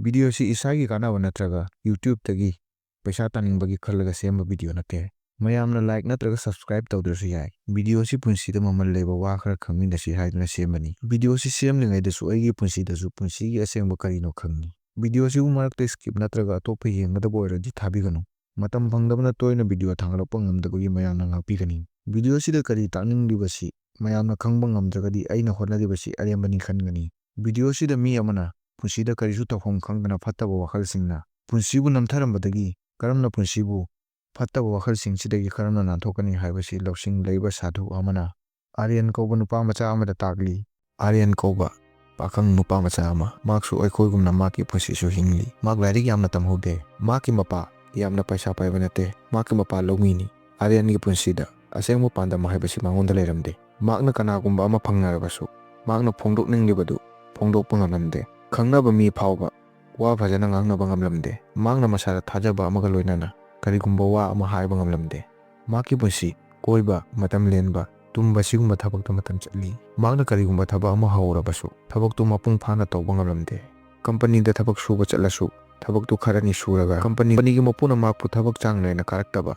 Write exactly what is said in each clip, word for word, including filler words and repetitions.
Video ꯑꯁꯤ ꯏꯁꯥꯒꯤ ꯀꯥꯟꯅꯕ ꯅꯠꯇ꯭ꯔꯒ YouTube-ꯇꯒꯤ ꯄꯩꯁꯥ ꯇꯥꯅꯤꯡꯕꯒꯤ ꯈꯜꯂꯒ ꯁꯦꯝꯕ video ꯅꯠꯇꯦ꯫ ꯃꯌꯥꯝꯅ like ꯅꯠꯇ꯭ꯔꯒ subscribe ꯇꯧꯗ꯭ꯔꯁꯨ ꯌꯥꯏ꯫ Video ꯑꯁꯤ ꯄꯨꯟꯁꯤꯗ ꯃꯃꯜ ꯂꯩꯕ ꯋꯥ ꯈꯔ ꯈꯪꯃꯤꯟꯅꯁꯤ ꯍꯥꯏꯗꯨꯅ ꯁꯦꯝꯕꯅꯤ꯫ Video ꯑꯁꯤ ꯁꯦꯝꯂꯤꯉꯩꯗꯁꯨ ꯑꯩꯒꯤ ꯄꯨꯟꯁꯤꯗꯁꯨ ꯄꯨꯟꯁꯤꯒꯤ ꯑꯁꯦꯡꯕ ꯀꯔꯤꯅꯣ ꯈꯪꯉꯤ꯫ Video ꯑꯁꯤꯕꯨ ꯃꯔꯛꯇ skip ꯅꯠꯇ꯭ꯔꯒ ꯑꯇꯣꯞꯄ ꯌꯦꯡꯒꯗꯕ ꯑꯣꯏꯔꯗꯤ ꯊꯥꯕꯤꯒꯅꯨ꯫ ꯃꯇꯝ ꯐꯪꯗꯕꯅ ꯇꯣꯏꯅ video ꯊꯥꯡꯒꯠꯂꯛꯄ ꯉꯝꯗꯕꯒꯤ ꯃꯌꯥꯝꯅ ꯉꯥꯛꯄꯤꯒꯅꯤ꯫ Video ꯑꯁꯤꯗ ꯀꯔꯤ ꯇꯥꯛꯅꯤꯡꯂꯤꯕꯁꯤ ꯃꯌꯥꯝꯅ ꯈꯪꯕ ꯉꯝꯗ꯭ꯔꯒꯗꯤ ꯑꯩꯅ ꯍꯣꯠꯅꯔꯤꯕꯁꯤ ꯑꯔꯦꯝꯕꯅꯤ ꯈꯟꯒꯅꯤ꯫ Video ꯑꯁꯤꯗ ꯃꯤ ꯑꯃꯅ ꯄꯨꯟꯁꯤꯗ ꯀꯔꯤꯁꯨ ꯇꯧꯐꯝ ꯈꯪꯗꯅ ꯐꯠꯇꯕ ꯋꯥꯈꯜꯁꯤꯡꯅ ꯄꯨꯟꯁꯤꯕꯨ ꯅꯝꯊꯔꯝꯕꯗꯒꯤ ꯀꯔꯝꯅ ꯄꯨꯟꯁꯤꯕꯨ ꯐꯠꯇꯕ ꯋꯥꯈꯜꯁꯤꯡꯁꯤꯗꯒꯤ ꯀꯔꯝꯅ ꯅꯥꯟꯊꯣꯛꯀꯅꯤ ꯍꯥꯏꯕꯁꯤ ꯂꯧꯁꯤꯡ ꯂꯩꯕ ꯁꯥꯗꯨ ꯑꯃꯅ ꯑꯥꯔꯌꯟ ꯀꯧꯕ ꯅꯨꯄꯥ ꯃꯆꯥ ꯑꯃꯗ ꯇꯥꯛꯂꯤ꯫ ꯑꯥꯔꯌꯟ ꯀꯧꯕ ꯄꯥꯈꯪ ꯅꯨꯄꯥ ꯃꯆꯥ ꯑꯃ, ꯃꯍꯥꯛꯁꯨ ꯑꯩꯈꯣꯏꯒꯨꯝꯅ ꯃꯍꯥꯛꯀꯤ ꯄꯨꯟꯁꯤꯁꯨ ꯍꯤꯡꯂꯤ꯫ ꯃꯍꯥꯛ ꯂꯥꯏꯔꯤꯛ ꯌꯥꯝꯅ ꯇꯝꯍꯧꯗꯦ꯫ ꯃꯍꯥꯛꯀꯤ ꯃꯄꯥ ꯌꯥꯝꯅ ꯄꯩꯁꯥ ꯄꯥꯏꯕ ꯅꯠꯇꯦ꯫ ꯃꯍꯥꯛꯀꯤ ꯃꯄꯥ ꯂꯧꯃꯤꯅꯤ꯫ ꯑꯥꯔꯌꯟꯒꯤ ꯄꯨꯟꯁꯤꯗ ꯑꯁꯦꯡꯕ ꯄꯥꯟꯗꯝ ꯍꯥꯏꯕꯁꯤ ꯃꯉꯣꯟꯗ ꯂꯩꯔꯝꯗꯦ꯫ ꯃꯍꯥꯛꯅ ꯀꯅꯥꯒꯨꯝꯕ ꯑꯃ ꯐꯪꯅꯔꯕꯁꯨ ꯃꯍꯥꯛꯅ ꯐꯣꯡꯗꯣꯛꯅꯤꯡꯂꯤꯕꯗꯨ ꯐꯣꯡꯗꯣꯛꯄ ꯉꯝꯂꯝꯗꯦ꯫ ꯈꯪꯅꯕ ꯃꯤ ꯐꯥꯎꯕ ꯋꯥ ꯐꯖꯅ ꯉꯥꯡꯅꯕ ꯉꯝꯂꯝꯗꯦ꯫ ꯃꯍꯥꯛꯅ ꯃꯁꯥꯗ ꯊꯥꯖꯕ ꯑꯃꯒ ꯂꯣꯏꯅꯅ ꯀꯔꯤꯒꯨꯝꯕ ꯋꯥ ꯑꯃ ꯍꯥꯏꯕ ꯉꯝꯂꯝꯗꯦ꯫ ꯃꯍꯥꯛꯀꯤ ꯄꯨꯟꯁꯤ ꯀꯣꯏꯕ, ꯃꯇꯝ ꯂꯦꯟꯕ, ꯇꯨꯝꯕ ꯁꯤꯒꯨꯝꯕ ꯊꯕꯛꯇ ꯃꯇꯝ ꯆꯠꯂꯤ꯫ ꯃꯍꯥꯛꯅ ꯀꯔꯤꯒꯨꯝꯕ ꯊꯕꯛ ꯑꯃ ꯍꯧꯔꯕꯁꯨ ꯊꯕꯛꯇꯨ ꯃꯄꯨꯡ ꯐꯥꯅ ꯇꯧꯕ ꯉꯝꯂꯝꯗꯦ꯫ ꯀꯝꯄꯅꯤꯗ ꯊꯕꯛ ꯁꯨꯕ ꯆꯠꯂꯁꯨ ꯊꯕꯛꯇꯨ ꯈꯔꯅꯤ ꯁꯨꯔꯒ ꯀꯝꯄꯅꯤ, ꯀꯝꯄꯅꯤꯒꯤ ꯃꯄꯨꯅ ꯃꯍꯥꯛꯄꯨ ꯊꯕꯛ ꯆꯥꯡ ꯅꯥꯏꯅ ꯀꯥꯔꯛꯇꯕ,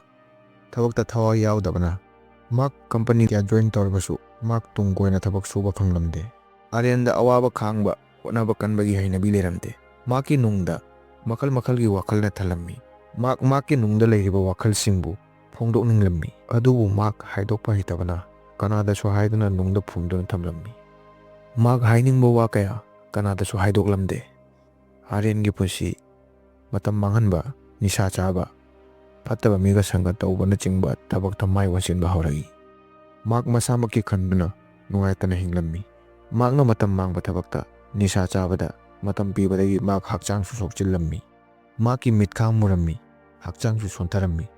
ꯊꯕꯛꯇ ꯊꯋꯥꯏ ꯌꯥꯎꯗꯕꯅ ꯃꯍꯥꯛ ꯀꯝꯄꯅꯤ ꯀꯌꯥ join ꯇꯧꯔꯕꯁꯨ ꯃꯍꯥꯛ ꯇꯨꯡ ꯀꯣꯏꯅ ꯊꯕꯛ ꯁꯨꯕ ꯐꯪꯂꯝꯗꯦ꯫ ꯑꯥꯔꯌꯟꯗ ꯑꯋꯥꯕ ꯈꯥꯡꯕ, ꯍꯣꯠꯅꯕ ꯀꯟꯕꯒꯤ ꯍꯩꯅꯕꯤ ꯂꯩꯔꯝꯗꯦ꯫ ꯃꯍꯥꯛꯀꯤ ꯅꯨꯡꯗ ꯃꯈꯜ ꯃꯈꯜꯒꯤ ꯋꯥꯈꯜꯅ ꯊꯜꯂꯝꯃꯤ꯫ ꯃꯍꯥꯛ ꯃꯍꯥꯛꯀꯤ ꯅꯨꯡꯗ ꯂꯩꯔꯤꯕ ꯋꯥꯈꯜꯁꯤꯡꯕꯨ ꯐꯣꯡꯗꯣꯛꯅꯤꯡꯂꯝꯃꯤ, ꯑꯗꯨꯕꯨ ꯃꯍꯥꯛ ꯍꯥꯏꯗꯣꯛꯄ ꯍꯩꯇꯕꯅ ꯀꯅꯥꯗꯁꯨ ꯍꯥꯏꯗꯨꯅ ꯅꯨꯡꯗ ꯐꯨꯝꯗꯨꯅ ꯊꯝꯂꯝꯃꯤ꯫ ꯃꯍꯥꯛ ꯍꯥꯏꯅꯤꯡꯕ ꯋꯥ ꯀꯌꯥ ꯀꯅꯥꯗꯁꯨ ꯍꯥꯏꯗꯣꯛꯂꯝꯗꯦ꯫ ꯑꯥꯔꯌꯟꯒꯤ ꯄꯨꯟꯁꯤ ꯃꯇꯝ ꯃꯥꯡꯍꯟꯕ, ꯅꯤꯁꯥ ꯆꯥꯕ, ꯐꯠꯇꯕ ꯃꯤꯒ ꯁꯪꯒ ꯇꯧꯕꯅꯆꯤꯡꯕ ꯊꯕꯛꯇ ꯃꯥꯏ ꯑꯣꯟꯁꯤꯟꯕ ꯍꯧꯔꯛꯏ꯫ ꯃꯍꯥꯛ ꯃꯁꯥꯃꯛꯀꯤ ꯈꯟꯗꯨꯅ ꯅꯨꯡꯉꯥꯏꯇꯅ ꯍꯤꯡꯂꯝꯃꯤ꯫ ꯃꯍꯥꯛꯅ ꯃꯇꯝ ꯃꯥꯡꯕ ꯊꯕꯛꯇ, ꯅꯤꯁꯥ ꯆꯥꯕꯗ ꯃꯇꯝ ꯄꯤꯕꯗꯒꯤ ꯃꯍꯥꯛ ꯍꯛꯆꯥꯡꯁꯨ ꯁꯣꯛꯆꯤꯜꯂꯝꯃꯤ꯫ ꯃꯍꯥꯛꯀꯤ ꯃꯤꯠꯈꯥ ꯃꯨꯔꯝꯃꯤ, ꯍꯛꯆꯥꯡꯁꯨ ꯁꯣꯟꯊꯔꯝꯃꯤ꯫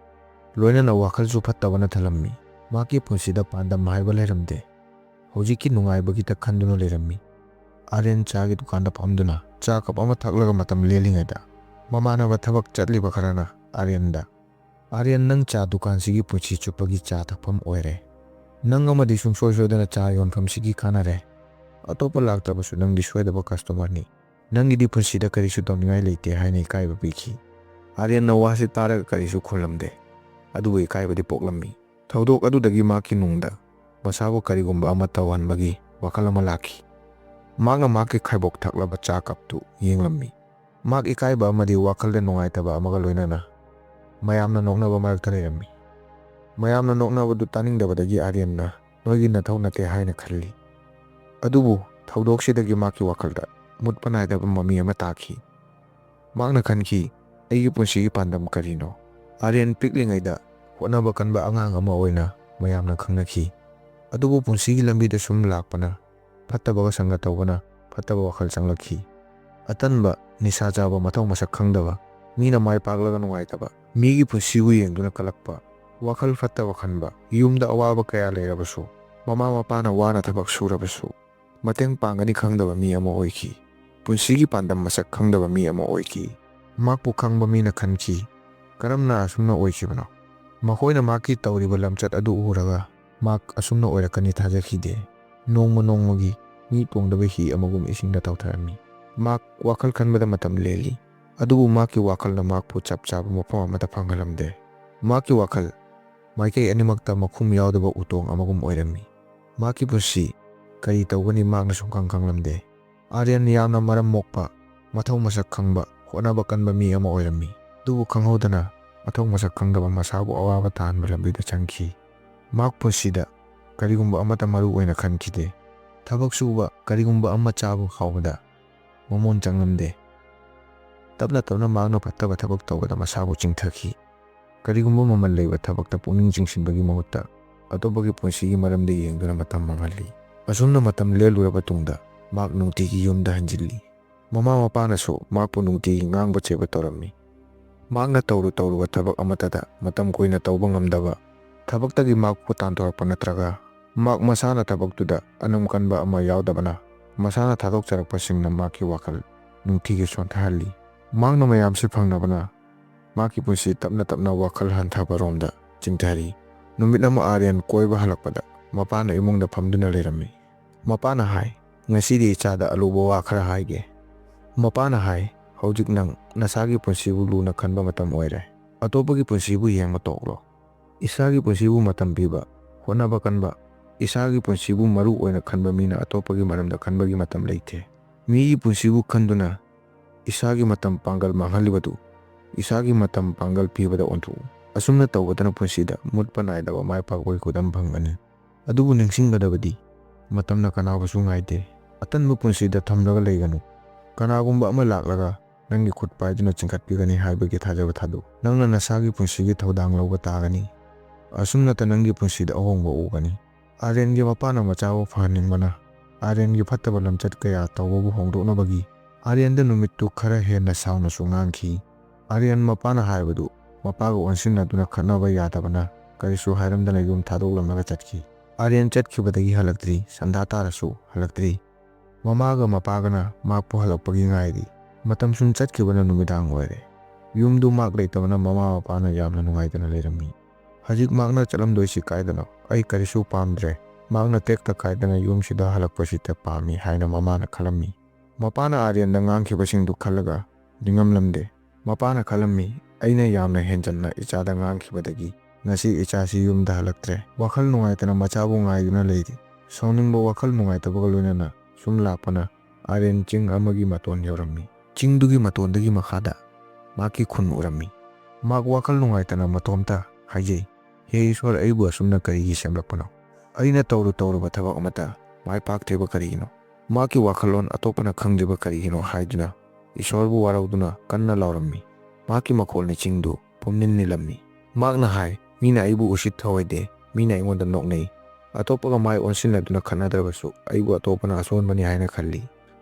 ꯂꯣꯏꯅꯅ ꯋꯥꯈꯜꯁꯨ ꯐꯠꯇꯕꯅ ꯊꯜꯂꯝꯃꯤ꯫ ꯃꯍꯥꯛꯀꯤ ꯄꯨꯟꯁꯤꯗ ꯄꯥꯟꯗꯝ ꯍꯥꯏꯕ ꯂꯩꯔꯝꯗꯦ꯫ ꯍꯧꯖꯤꯛꯀꯤ ꯅꯨꯡꯉꯥꯏꯕꯒꯤꯗ ꯈꯟꯗꯨꯅ ꯂꯩꯔꯝꯃꯤ꯫ ꯑꯥꯔꯌꯟ ꯆꯥꯒꯤ ꯗꯨꯀꯥꯟꯗ ꯐꯝꯗꯨꯅ ꯆꯥ ꯀꯞ ꯑꯃ ꯊꯛꯂꯒ ꯃꯇꯝ ꯂꯦꯜꯂꯤꯉꯩꯗ ꯃꯃꯥꯟꯅꯕ ꯊꯕꯛ ꯆꯠꯂꯤꯕ ꯈꯔꯅ ꯑꯥꯔꯌꯟꯗ, "ꯑꯥꯔꯌꯟ, ꯅꯪ ꯆꯥ ꯗꯨꯀꯥꯟꯁꯤꯒꯤ ꯄꯨꯟꯁꯤ ꯆꯨꯞꯄꯒꯤ ꯆꯥ ꯊꯛꯐꯝ ꯑꯣꯏꯔꯦ꯫ ꯅꯪ ꯑꯃꯗꯤ ꯁꯨꯡꯁꯣꯏ ꯁꯣꯏꯗꯅ ꯆꯥ ꯌꯣꯟꯐꯝꯁꯤꯒꯤ ꯀꯥꯟꯅꯔꯦ꯫ ꯑꯇꯣꯞꯄ ꯂꯥꯛꯇ꯭ꯔꯕꯁꯨ ꯅꯪꯗꯤ ꯁꯣꯏꯗꯕ customer-ꯅꯤ꯫ "ꯅꯪꯒꯤꯗꯤ ꯄꯨꯟꯁꯤꯗ ꯀꯔꯤꯁꯨ ꯇꯧꯅꯤꯡꯉꯥꯏ ꯂꯩꯇꯦ" ꯍꯥꯏꯅ ꯏꯀꯥꯏꯕ ꯄꯤꯈꯤ꯫ ꯑꯥꯔꯌꯟꯅ ꯋꯥꯁꯤ ꯇꯥꯔꯒ ꯀꯔꯤꯁꯨ ꯈꯨꯝꯂꯝꯗꯦ, ꯑꯗꯨꯕꯨ ꯏꯀꯥꯏꯕꯗꯤ ꯄꯣꯛꯂꯝꯃꯤ꯫ ꯊꯧꯗꯣꯛ ꯑꯗꯨꯗꯒꯤ ꯃꯍꯥꯛꯀꯤ ꯅꯨꯡꯗ ꯃꯁꯥꯕꯨ ꯀꯔꯤꯒꯨꯝꯕ ꯑꯃ ꯇꯧꯍꯟꯕꯒꯤ ꯋꯥꯈꯜ ꯑꯃ ꯂꯥꯛꯈꯤ꯫ ꯃꯍꯥꯛꯅ ꯃꯍꯥꯛꯀꯤ ꯈꯥꯏꯕꯣꯛ ꯊꯛꯂꯕ ꯆꯥ ꯀꯞꯇꯨ ꯌꯦꯡꯂꯝꯃꯤ꯫ ꯃꯍꯥꯛ ꯏꯀꯥꯏꯕ ꯑꯃꯗꯤ ꯋꯥꯈꯜꯗ ꯅꯨꯡꯉꯥꯏꯇꯕ ꯑꯃꯒ ꯂꯣꯏꯅꯅ ꯃꯌꯥꯝꯅ ꯅꯣꯛꯅꯕ ꯃꯔꯛꯇ ꯂꯩꯔꯝꯃꯤ꯫ ꯃꯌꯥꯝꯅ ꯅꯣꯛꯅꯕꯗꯨ ꯇꯥꯅꯤꯡꯗꯕꯗꯒꯤ ꯑꯥꯔꯌꯟꯅ "ꯅꯣꯏꯒꯤ ꯅꯊꯧ ꯅꯠꯇꯦ" ꯍꯥꯏꯅ ꯈꯜꯂꯤ꯫ ꯑꯗꯨꯕꯨ ꯊꯧꯗꯣꯛꯁꯤꯗꯒꯤ ꯃꯍꯥꯛꯀꯤ ꯋꯥꯈꯜꯗ ꯃꯨꯠꯄ ꯅꯥꯏꯗꯕ ꯃꯃꯤ ꯑꯃ ꯇꯥꯈꯤ꯫ ꯃꯍꯥꯛꯅ ꯈꯟꯈꯤ, "ꯑꯩꯒꯤ ꯄꯨꯟꯁꯤꯒꯤ ꯄꯥꯟꯗꯝ ꯀꯔꯤꯅꯣ?" ꯑꯥꯔꯌꯟ ꯄꯤꯛꯂꯤꯉꯩꯗ ꯍꯣꯠꯅꯕ ꯀꯟꯕ ꯑꯉꯥꯡ ꯑꯃ ꯑꯣꯏꯅ ꯃꯌꯥꯝꯅ ꯈꯪꯅꯈꯤ꯫ ꯑꯗꯨꯕꯨ ꯄꯨꯟꯁꯤꯒꯤ ꯂꯝꯕꯤꯗ ꯁꯨꯝ ꯂꯥꯛꯄꯅ, ꯐꯠꯇꯕꯒ ꯁꯪꯒ ꯇꯧꯕꯅ ꯐꯠꯇꯕ ꯋꯥꯈꯜ ꯆꯪꯂꯛꯈꯤ꯫ ꯑꯇꯟꯕ, ꯅꯤꯁꯥ ꯆꯥꯕ, ꯃꯊꯧ ꯃꯁꯛ ꯈꯪꯗꯕ, ꯃꯤꯅ ꯃꯥꯏ ꯄꯥꯛꯂꯒ ꯅꯨꯡꯉꯥꯏꯇꯕ, ꯃꯤꯒꯤ ꯄꯨꯟꯁꯤꯕꯨ ꯌꯦꯡꯗꯨꯅ ꯀꯜꯂꯛꯄ, ꯋꯥꯈꯜ ꯐꯠꯇꯕ ꯈꯟꯕ, ꯌꯨꯝꯗ ꯑꯋꯥꯕ ꯀꯌꯥ ꯂꯩꯔꯕꯁꯨ, ꯃꯃꯥ ꯃꯄꯥꯅ ꯋꯥꯅ ꯊꯕꯛ ꯁꯨꯔꯕꯁꯨ ꯃꯇꯦꯡ ꯄꯥꯡꯒꯅꯤ ꯈꯪꯗꯕ ꯃꯤ ꯑꯃ ꯑꯣꯏꯈꯤ꯫ ꯄꯨꯟꯁꯤꯒꯤ ꯄꯥꯟꯗꯝ ꯃꯁꯛ ꯈꯪꯗꯕ ꯃꯤ ꯑꯃ ꯑꯣꯏꯈꯤ꯫ ꯃꯍꯥꯛꯄꯨ ꯈꯪꯕ ꯃꯤꯅ ꯈꯟꯈꯤ, "ꯀꯔꯝꯅ ꯑꯁꯨꯝꯅ ꯑꯣꯏꯈꯤꯕꯅꯣ?" ꯃꯈꯣꯏꯅ ꯃꯍꯥꯛꯀꯤ ꯇꯧꯔꯤꯕ ꯂꯝꯆꯠ ꯑꯗꯨ ꯎꯔꯒ ꯃꯍꯥꯛ ꯑꯁꯨꯝꯅ ꯑꯣꯏꯔꯛꯀꯅꯤ ꯊꯥꯖꯈꯤꯗꯦ꯫ ꯅꯣꯡꯃ ꯅꯣꯡꯃꯒꯤ ꯃꯤ ꯇꯣꯡꯗꯕ ꯍꯤ ꯑꯃꯒꯨꯝ ꯏꯁꯤꯡꯗ ꯇꯥꯎꯊꯔꯝꯃꯤ꯫ ꯃꯍꯥꯛ ꯋꯥꯈꯜ ꯈꯟꯕꯗ ꯃꯇꯝ ꯂꯦꯜꯂꯤ, ꯑꯗꯨꯕꯨ ꯃꯍꯥꯛꯀꯤ ꯋꯥꯈꯜꯅ ꯃꯍꯥꯛꯄꯨ ꯆꯞ ꯆꯥꯕ ꯃꯐꯝ ꯑꯃꯗ ꯐꯪꯍꯜꯂꯝꯗꯦ꯫ ꯃꯍꯥꯛꯀꯤ ꯋꯥꯈꯜ ꯃꯥꯏꯀꯩ ꯑꯅꯤꯃꯛꯇ ꯃꯈꯨꯝ ꯌꯥꯎꯗꯕ ꯎꯇꯣꯡ ꯑꯃꯒꯨꯝ ꯑꯣꯏꯔꯝꯃꯤ꯫ ꯃꯍꯥꯛꯀꯤ ꯄꯨꯟꯁꯤ ꯀꯔꯤ ꯇꯧꯒꯅꯤ ꯃꯍꯥꯛꯅ ꯁꯨꯡꯈꯪ ꯈꯪꯂꯝꯗꯦ꯫ ꯑꯥꯔꯌꯟ ꯌꯥꯝꯅ ꯃꯔꯝ ꯃꯣꯛꯄ, ꯃꯊꯧ ꯃꯁꯛ ꯈꯪꯕ, ꯍꯣꯠꯅꯕ ꯀꯟꯕ ꯃꯤ ꯑꯃ ꯑꯣꯏꯔꯝꯃꯤ꯫ ꯑꯗꯨꯕꯨ ꯈꯪꯍꯧꯗꯅ ꯃꯊꯧ ꯃꯁꯛ ꯈꯪꯗꯕ ꯃꯁꯥꯕꯨ ꯑꯋꯥꯕ ꯇꯥꯍꯟꯕ ꯂꯝꯕꯤꯗ ꯆꯪꯈꯤ꯫ ꯃꯍꯥꯛ ꯄꯨꯟꯁꯤꯗ ꯀꯔꯤꯒꯨꯝꯕ ꯑꯃꯠꯇ ꯃꯔꯨ ꯑꯣꯏꯅ ꯈꯟꯈꯤꯗꯦ꯫ ꯊꯕꯛ ꯁꯨꯕ, ꯀꯔꯤꯒꯨꯝꯕ ꯑꯃ ꯆꯥꯕ ꯐꯥꯎꯕꯗ ꯃꯃꯣꯟ ꯆꯪꯂꯝꯗꯦ꯫ ꯇꯞꯅ ꯇꯞꯅ ꯃꯍꯥꯛꯅ ꯐꯠꯇꯕ ꯊꯕꯛ ꯇꯧꯕꯗ ꯃꯁꯥꯕꯨ ꯆꯤꯡꯊꯈꯤ꯫ ꯀꯔꯤꯒꯨꯝꯕ ꯃꯃꯜ ꯂꯩꯕ ꯊꯕꯛꯇ ꯄꯨꯛꯅꯤꯡ ꯆꯤꯡꯁꯤꯟꯕꯒꯤ ꯃꯍꯨꯠꯇ ꯑꯇꯣꯞꯄꯒꯤ ꯄꯨꯟꯁꯤꯒꯤ ꯃꯔꯝꯗ ꯌꯦꯡꯗꯨꯅ ꯃꯇꯝ ꯃꯥꯡꯍꯜꯂꯤ꯫ ꯑꯁꯨꯝꯅ ꯃꯇꯝ ꯂꯦꯜꯂꯨꯔꯕ ꯇꯨꯡꯗ ꯃꯍꯥꯛ ꯅꯨꯡꯇꯤꯒꯤ ꯌꯨꯝꯗ ꯍꯟꯖꯤꯜꯂꯤ꯫ ꯃꯃꯥ ꯃꯄꯥꯅꯁꯨ ꯃꯍꯥꯛꯄꯨ ꯅꯨꯡꯇꯤꯒꯤ ꯉꯥꯡꯕ ꯆꯩꯕ ꯇꯧꯔꯝꯃꯤ꯫ ꯃꯍꯥꯛꯅ ꯇꯧꯔꯨ ꯇꯧꯔꯨꯕ ꯊꯕꯛ ꯑꯃꯠꯇꯗ ꯃꯇꯝ ꯀꯨꯏꯅ ꯇꯧꯕ ꯉꯝꯗꯕ, ꯊꯕꯛꯇꯒꯤ ꯃꯍꯥꯛꯄꯨ ꯇꯥꯟꯊꯣꯔꯛꯄ ꯅꯠꯇ꯭ꯔꯒ ꯃꯍꯥꯛ ꯃꯁꯥꯅ ꯊꯕꯛꯇꯨꯗ ꯑꯅꯝ ꯀꯟꯕ ꯑꯃ ꯌꯥꯎꯗꯕꯅ ꯃꯁꯥꯅ ꯊꯥꯗꯣꯛꯆꯔꯛꯄꯁꯤꯡꯅ ꯃꯍꯥꯛꯀꯤ ꯋꯥꯈꯜ ꯅꯨꯡꯇꯤꯒꯤ ꯁꯣꯟꯊꯍꯜꯂꯤ꯫ ꯃꯍꯥꯛꯅ ꯃꯌꯥꯝꯁꯤ ꯐꯪꯅꯕꯅ ꯃꯍꯥꯛꯀꯤ ꯄꯨꯟꯁꯤ ꯇꯞꯅ ꯇꯞꯅ ꯋꯥꯈꯜ ꯍꯟꯊꯕꯔꯣꯝꯗ ꯆꯤꯡꯊꯔꯤ꯫ ꯅꯨꯃꯤꯠ ꯑꯃ ꯑꯥꯔꯌꯟ ꯀꯣꯏꯕ ꯍꯜꯂꯛꯄꯗ ꯃꯄꯥꯅ ꯏꯃꯨꯡꯗ ꯐꯝꯗꯨꯅ ꯂꯩꯔꯝꯃꯤ꯫ ꯃꯄꯥꯅ ꯍꯥꯏ, "ꯉꯁꯤꯗꯤ ꯏꯆꯥꯗ ꯑꯔꯨꯕ ꯋꯥ ꯈꯔ ꯍꯥꯏꯒꯦ꯫ ꯃꯄꯥꯅ ꯍꯥꯏ, "ꯍꯧꯖꯤꯛ ꯅꯪ ꯅꯁꯥꯒꯤ ꯄꯨꯟꯁꯤꯕꯨ ꯂꯨꯅ ꯈꯟꯕ ꯃꯇꯝ ꯑꯣꯏꯔꯦ꯫ ꯑꯇꯣꯞꯄꯒꯤ ꯄꯨꯟꯁꯤꯕꯨ ꯌꯦꯡꯕ ꯇꯣꯛꯂꯣ꯫ ꯏꯁꯥꯒꯤ ꯄꯨꯟꯁꯤꯕꯨ ꯃꯇꯝ ꯄꯤꯕ, ꯍꯣꯠꯅꯕ ꯀꯟꯕ, ꯏꯁꯥꯒꯤ ꯄꯨꯟꯁꯤꯕꯨ ꯃꯔꯨ ꯑꯣꯏꯅ ꯈꯟꯕ ꯃꯤꯅ ꯑꯇꯣꯞꯄꯒꯤ ꯃꯔꯝꯗ ꯈꯟꯕꯒꯤ ꯃꯇꯝ ꯂꯩꯇꯦ꯫ ꯃꯤꯒꯤ ꯄꯨꯟꯁꯤꯕꯨ ꯈꯟꯗꯨꯅ ꯏꯁꯥꯒꯤ ꯃꯇꯝ ꯄꯥꯡꯒꯜ ꯃꯥꯡꯍꯜꯂꯤꯕꯗꯨ ꯏꯁꯥꯒꯤ ꯃꯇꯝ ꯄꯥꯡꯒꯜ ꯄꯤꯕꯗ ꯑꯣꯟꯊꯣꯛꯎ꯫ ꯑꯁꯨꯝꯅ ꯇꯧꯕꯗꯅ ꯄꯨꯟꯁꯤꯗ ꯃꯨꯠꯄ ꯅꯥꯏꯗꯕ ꯃꯥꯏ ꯄꯥꯛꯄꯒꯤ ꯈꯨꯗꯝ ꯐꯪꯒꯅꯤ꯫ ꯑꯗꯨꯕꯨ ꯅꯤꯡꯁꯤꯡꯒꯗꯕꯗꯤ, ꯃꯇꯝꯅ ꯀꯅꯥꯕꯨꯁꯨ ꯉꯥꯏꯗꯦ꯫ ꯑꯇꯟꯕ ꯄꯨꯟꯁꯤꯗ ꯊꯝꯂꯒ ꯂꯩꯒꯅꯨ꯫ ꯀꯅꯥꯒꯨꯝꯕ ꯑꯃ ꯂꯥꯛꯂꯒ ꯅꯪꯒꯤ ꯈꯨꯠ ꯄꯥꯏꯗꯨꯅ ꯆꯤꯡꯈꯠꯄꯤꯒꯅꯤ ꯍꯥꯏꯕꯒꯤ ꯊꯥꯖꯕ ꯊꯥꯗꯣꯛꯎ꯫ ꯅꯪꯅ ꯅꯁꯥꯒꯤ ꯄꯨꯟꯁꯤꯒꯤ ꯊꯧꯗꯥꯡ ꯂꯧꯕ ꯇꯥꯒꯅꯤ꯫ ꯑꯁꯨꯝꯅꯇ ꯅꯪꯒꯤ ꯄꯨꯟꯁꯤꯗ ꯑꯍꯣꯡꯕ ꯎꯒꯅꯤ꯫" ꯑꯥꯔꯌꯟꯒꯤ ꯃꯄꯥꯅ ꯃꯆꯥꯕꯨ ꯐꯍꯟꯅꯤꯡꯕꯅ ꯑꯥꯔꯌꯟꯒꯤ ꯐꯠꯇꯕ ꯂꯝꯆꯠ ꯀꯌꯥ ꯇꯧꯕꯕꯨ ꯍꯣꯡꯗꯣꯛꯅꯕꯒꯤ ꯑꯥꯔꯌꯟꯗ ꯅꯨꯃꯤꯠꯇꯨ ꯈꯔ ꯍꯦꯟꯅ ꯁꯥꯎꯅꯁꯨ ꯉꯥꯡꯈꯤ꯫ ꯑꯥꯔꯌꯟ ꯃꯄꯥꯅ ꯍꯥꯏꯕꯗꯨ ꯃꯄꯥꯒ ꯑꯣꯟꯁꯤꯟꯅꯗꯨꯅ ꯈꯠꯅꯕ ꯌꯥꯗꯕꯅ ꯀꯔꯤꯁꯨ ꯍꯥꯏꯔꯝꯗꯅ ꯌꯨꯝ ꯊꯥꯗꯣꯛꯂꯝꯂꯒ ꯆꯠꯈꯤ꯫ ꯑꯥꯔꯌꯟ ꯆꯠꯈꯤꯕꯗꯒꯤ ꯍꯜꯂꯛꯇ꯭ꯔꯤ, ꯁꯟꯗꯥ ꯇꯥꯔꯁꯨ ꯍꯜꯂꯛꯇ꯭ꯔꯤ꯫ ꯃꯃꯥꯒ ꯃꯄꯥꯒꯅ ꯃꯍꯥꯛꯄꯨ ꯍꯜꯂꯛꯄꯒꯤ ꯉꯥꯏꯔꯤ꯫ ꯃꯇꯝ ꯁꯨꯝ ꯆꯠꯈꯤꯕꯅ ꯅꯨꯃꯤꯗꯥꯡ ꯑꯣꯏꯔꯦ꯫ ꯌꯨꯝꯗꯨ ꯃꯍꯥꯛ ꯂꯩꯇꯕꯅ ꯃꯃꯥ ꯃꯄꯥꯅ ꯌꯥꯝꯅ ꯅꯨꯡꯉꯥꯏꯇꯅ ꯂꯩꯔꯝꯃꯤ꯫ "ꯍꯧꯖꯤꯛ ꯃꯍꯥꯛꯅ ꯆꯠꯂꯝꯗꯣꯏꯁꯤ ꯀꯥꯏꯗꯅꯣ? ꯑꯩ ꯀꯔꯤꯁꯨ ꯄꯥꯝꯗ꯭ꯔꯦ꯫ ꯃꯍꯥꯛꯅ ꯇꯦꯛꯇ ꯀꯥꯏꯗꯅ ꯌꯨꯝꯁꯤꯗ ꯍꯜꯂꯛꯄꯁꯤꯗ ꯄꯥꯝꯃꯤ" ꯍꯥꯏꯅ ꯃꯃꯥꯅ ꯈꯜꯂꯝꯃꯤ꯫ ꯃꯄꯥꯅ ꯑꯥꯔꯌꯟꯗ ꯉꯥꯡꯈꯤꯕꯁꯤꯡꯗꯨ ꯈꯜꯂꯒ ꯅꯤꯡꯉꯝꯂꯝꯗꯦ꯫ ꯃꯄꯥꯅ ꯈꯜꯂꯝꯃꯤ, "ꯑꯩꯅ ꯌꯥꯝꯅ ꯍꯦꯟꯖꯟꯅ ꯏꯆꯥꯗ ꯉꯥꯡꯈꯤꯕꯗꯒꯤ ꯉꯁꯤ ꯏꯆꯥꯁꯤ ꯌꯨꯝꯗ ꯍꯜꯂꯛꯇ꯭ꯔꯦ꯫ ꯋꯥꯈꯜ ꯅꯨꯡꯉꯥꯏꯇꯅ ꯃꯆꯥꯕꯨ ꯉꯥꯏꯗꯨꯅ ꯂꯩꯔꯤ꯫" ꯁꯥꯎꯅꯤꯡꯕ ꯋꯥꯈꯜ ꯅꯨꯡꯉꯥꯏꯇꯕꯒ ꯂꯣꯏꯅꯅ ꯁꯨꯝ ꯂꯥꯛꯄꯅ ꯑꯥꯔꯌꯟ ꯆꯤꯡ ꯑꯃꯒꯤ ꯃꯇꯣꯟ ꯌꯧꯔꯝꯃꯤ꯫ ꯆꯤꯡꯗꯨꯒꯤ ꯃꯇꯣꯟꯗꯒꯤ ꯃꯈꯥꯗ ꯃꯍꯥꯛꯀꯤ ꯈꯨꯟ ꯎꯔꯝꯃꯤ꯫ ꯃꯍꯥꯛ ꯋꯥꯈꯜ ꯅꯨꯡꯉꯥꯏꯇꯅ ꯃꯇꯣꯝꯇ ꯍꯥꯏꯖꯩ, "ꯍꯦ ꯏꯁꯣꯔ, ꯑꯩꯕꯨ ꯑꯁꯨꯝꯅ ꯀꯔꯤꯒꯤ ꯁꯦꯝꯂꯛꯄꯅꯣ? ꯑꯩꯅ ꯇꯧꯔꯨ ꯇꯧꯔꯨꯕ ꯊꯕꯛ ꯑꯃꯠꯇ ꯃꯥꯏ ꯄꯥꯛꯇ꯭ꯔꯤꯕ ꯀꯔꯤꯒꯤꯅꯣ?" ꯃꯍꯥꯛꯀꯤ ꯋꯥꯈꯜꯂꯣꯟ ꯑꯇꯣꯞꯄꯅ ꯈꯪꯗ꯭ꯔꯤꯕ ꯀꯔꯤꯒꯤꯅꯣ ꯍꯥꯏꯗꯨꯅ ꯏꯁꯣꯔꯕꯨ ꯋꯥꯔꯧꯗꯨꯅ ꯀꯟꯅ ꯂꯥꯎꯔꯝꯃꯤ꯫ ꯃꯍꯥꯛꯀꯤ ꯃꯈꯣꯜꯅ ꯆꯤꯡꯗꯨ ꯄꯨꯝꯅꯤꯜ ꯅꯤꯜꯂꯝꯃꯤ꯫ ꯃꯍꯥꯛꯅ ꯍꯥꯏ, "ꯃꯤꯅ ꯑꯩꯕꯨ ꯎꯁꯤꯠ ꯊꯑꯣꯏꯗꯦ, ꯃꯤꯅ ꯑꯩꯉꯣꯟꯗ ꯅꯣꯛꯅꯩ꯫ ꯑꯇꯣꯞꯄꯒ ꯃꯥꯏ ꯑꯣꯟꯁꯤꯟꯅꯗꯨꯅ ꯈꯠꯅꯗ꯭ꯔꯕꯁꯨ ꯑꯩꯕꯨ ꯑꯇꯣꯞꯄꯅ ꯑꯁꯣꯟꯕꯅꯤ ꯍꯥꯏꯅ ꯈꯜꯂꯤ꯫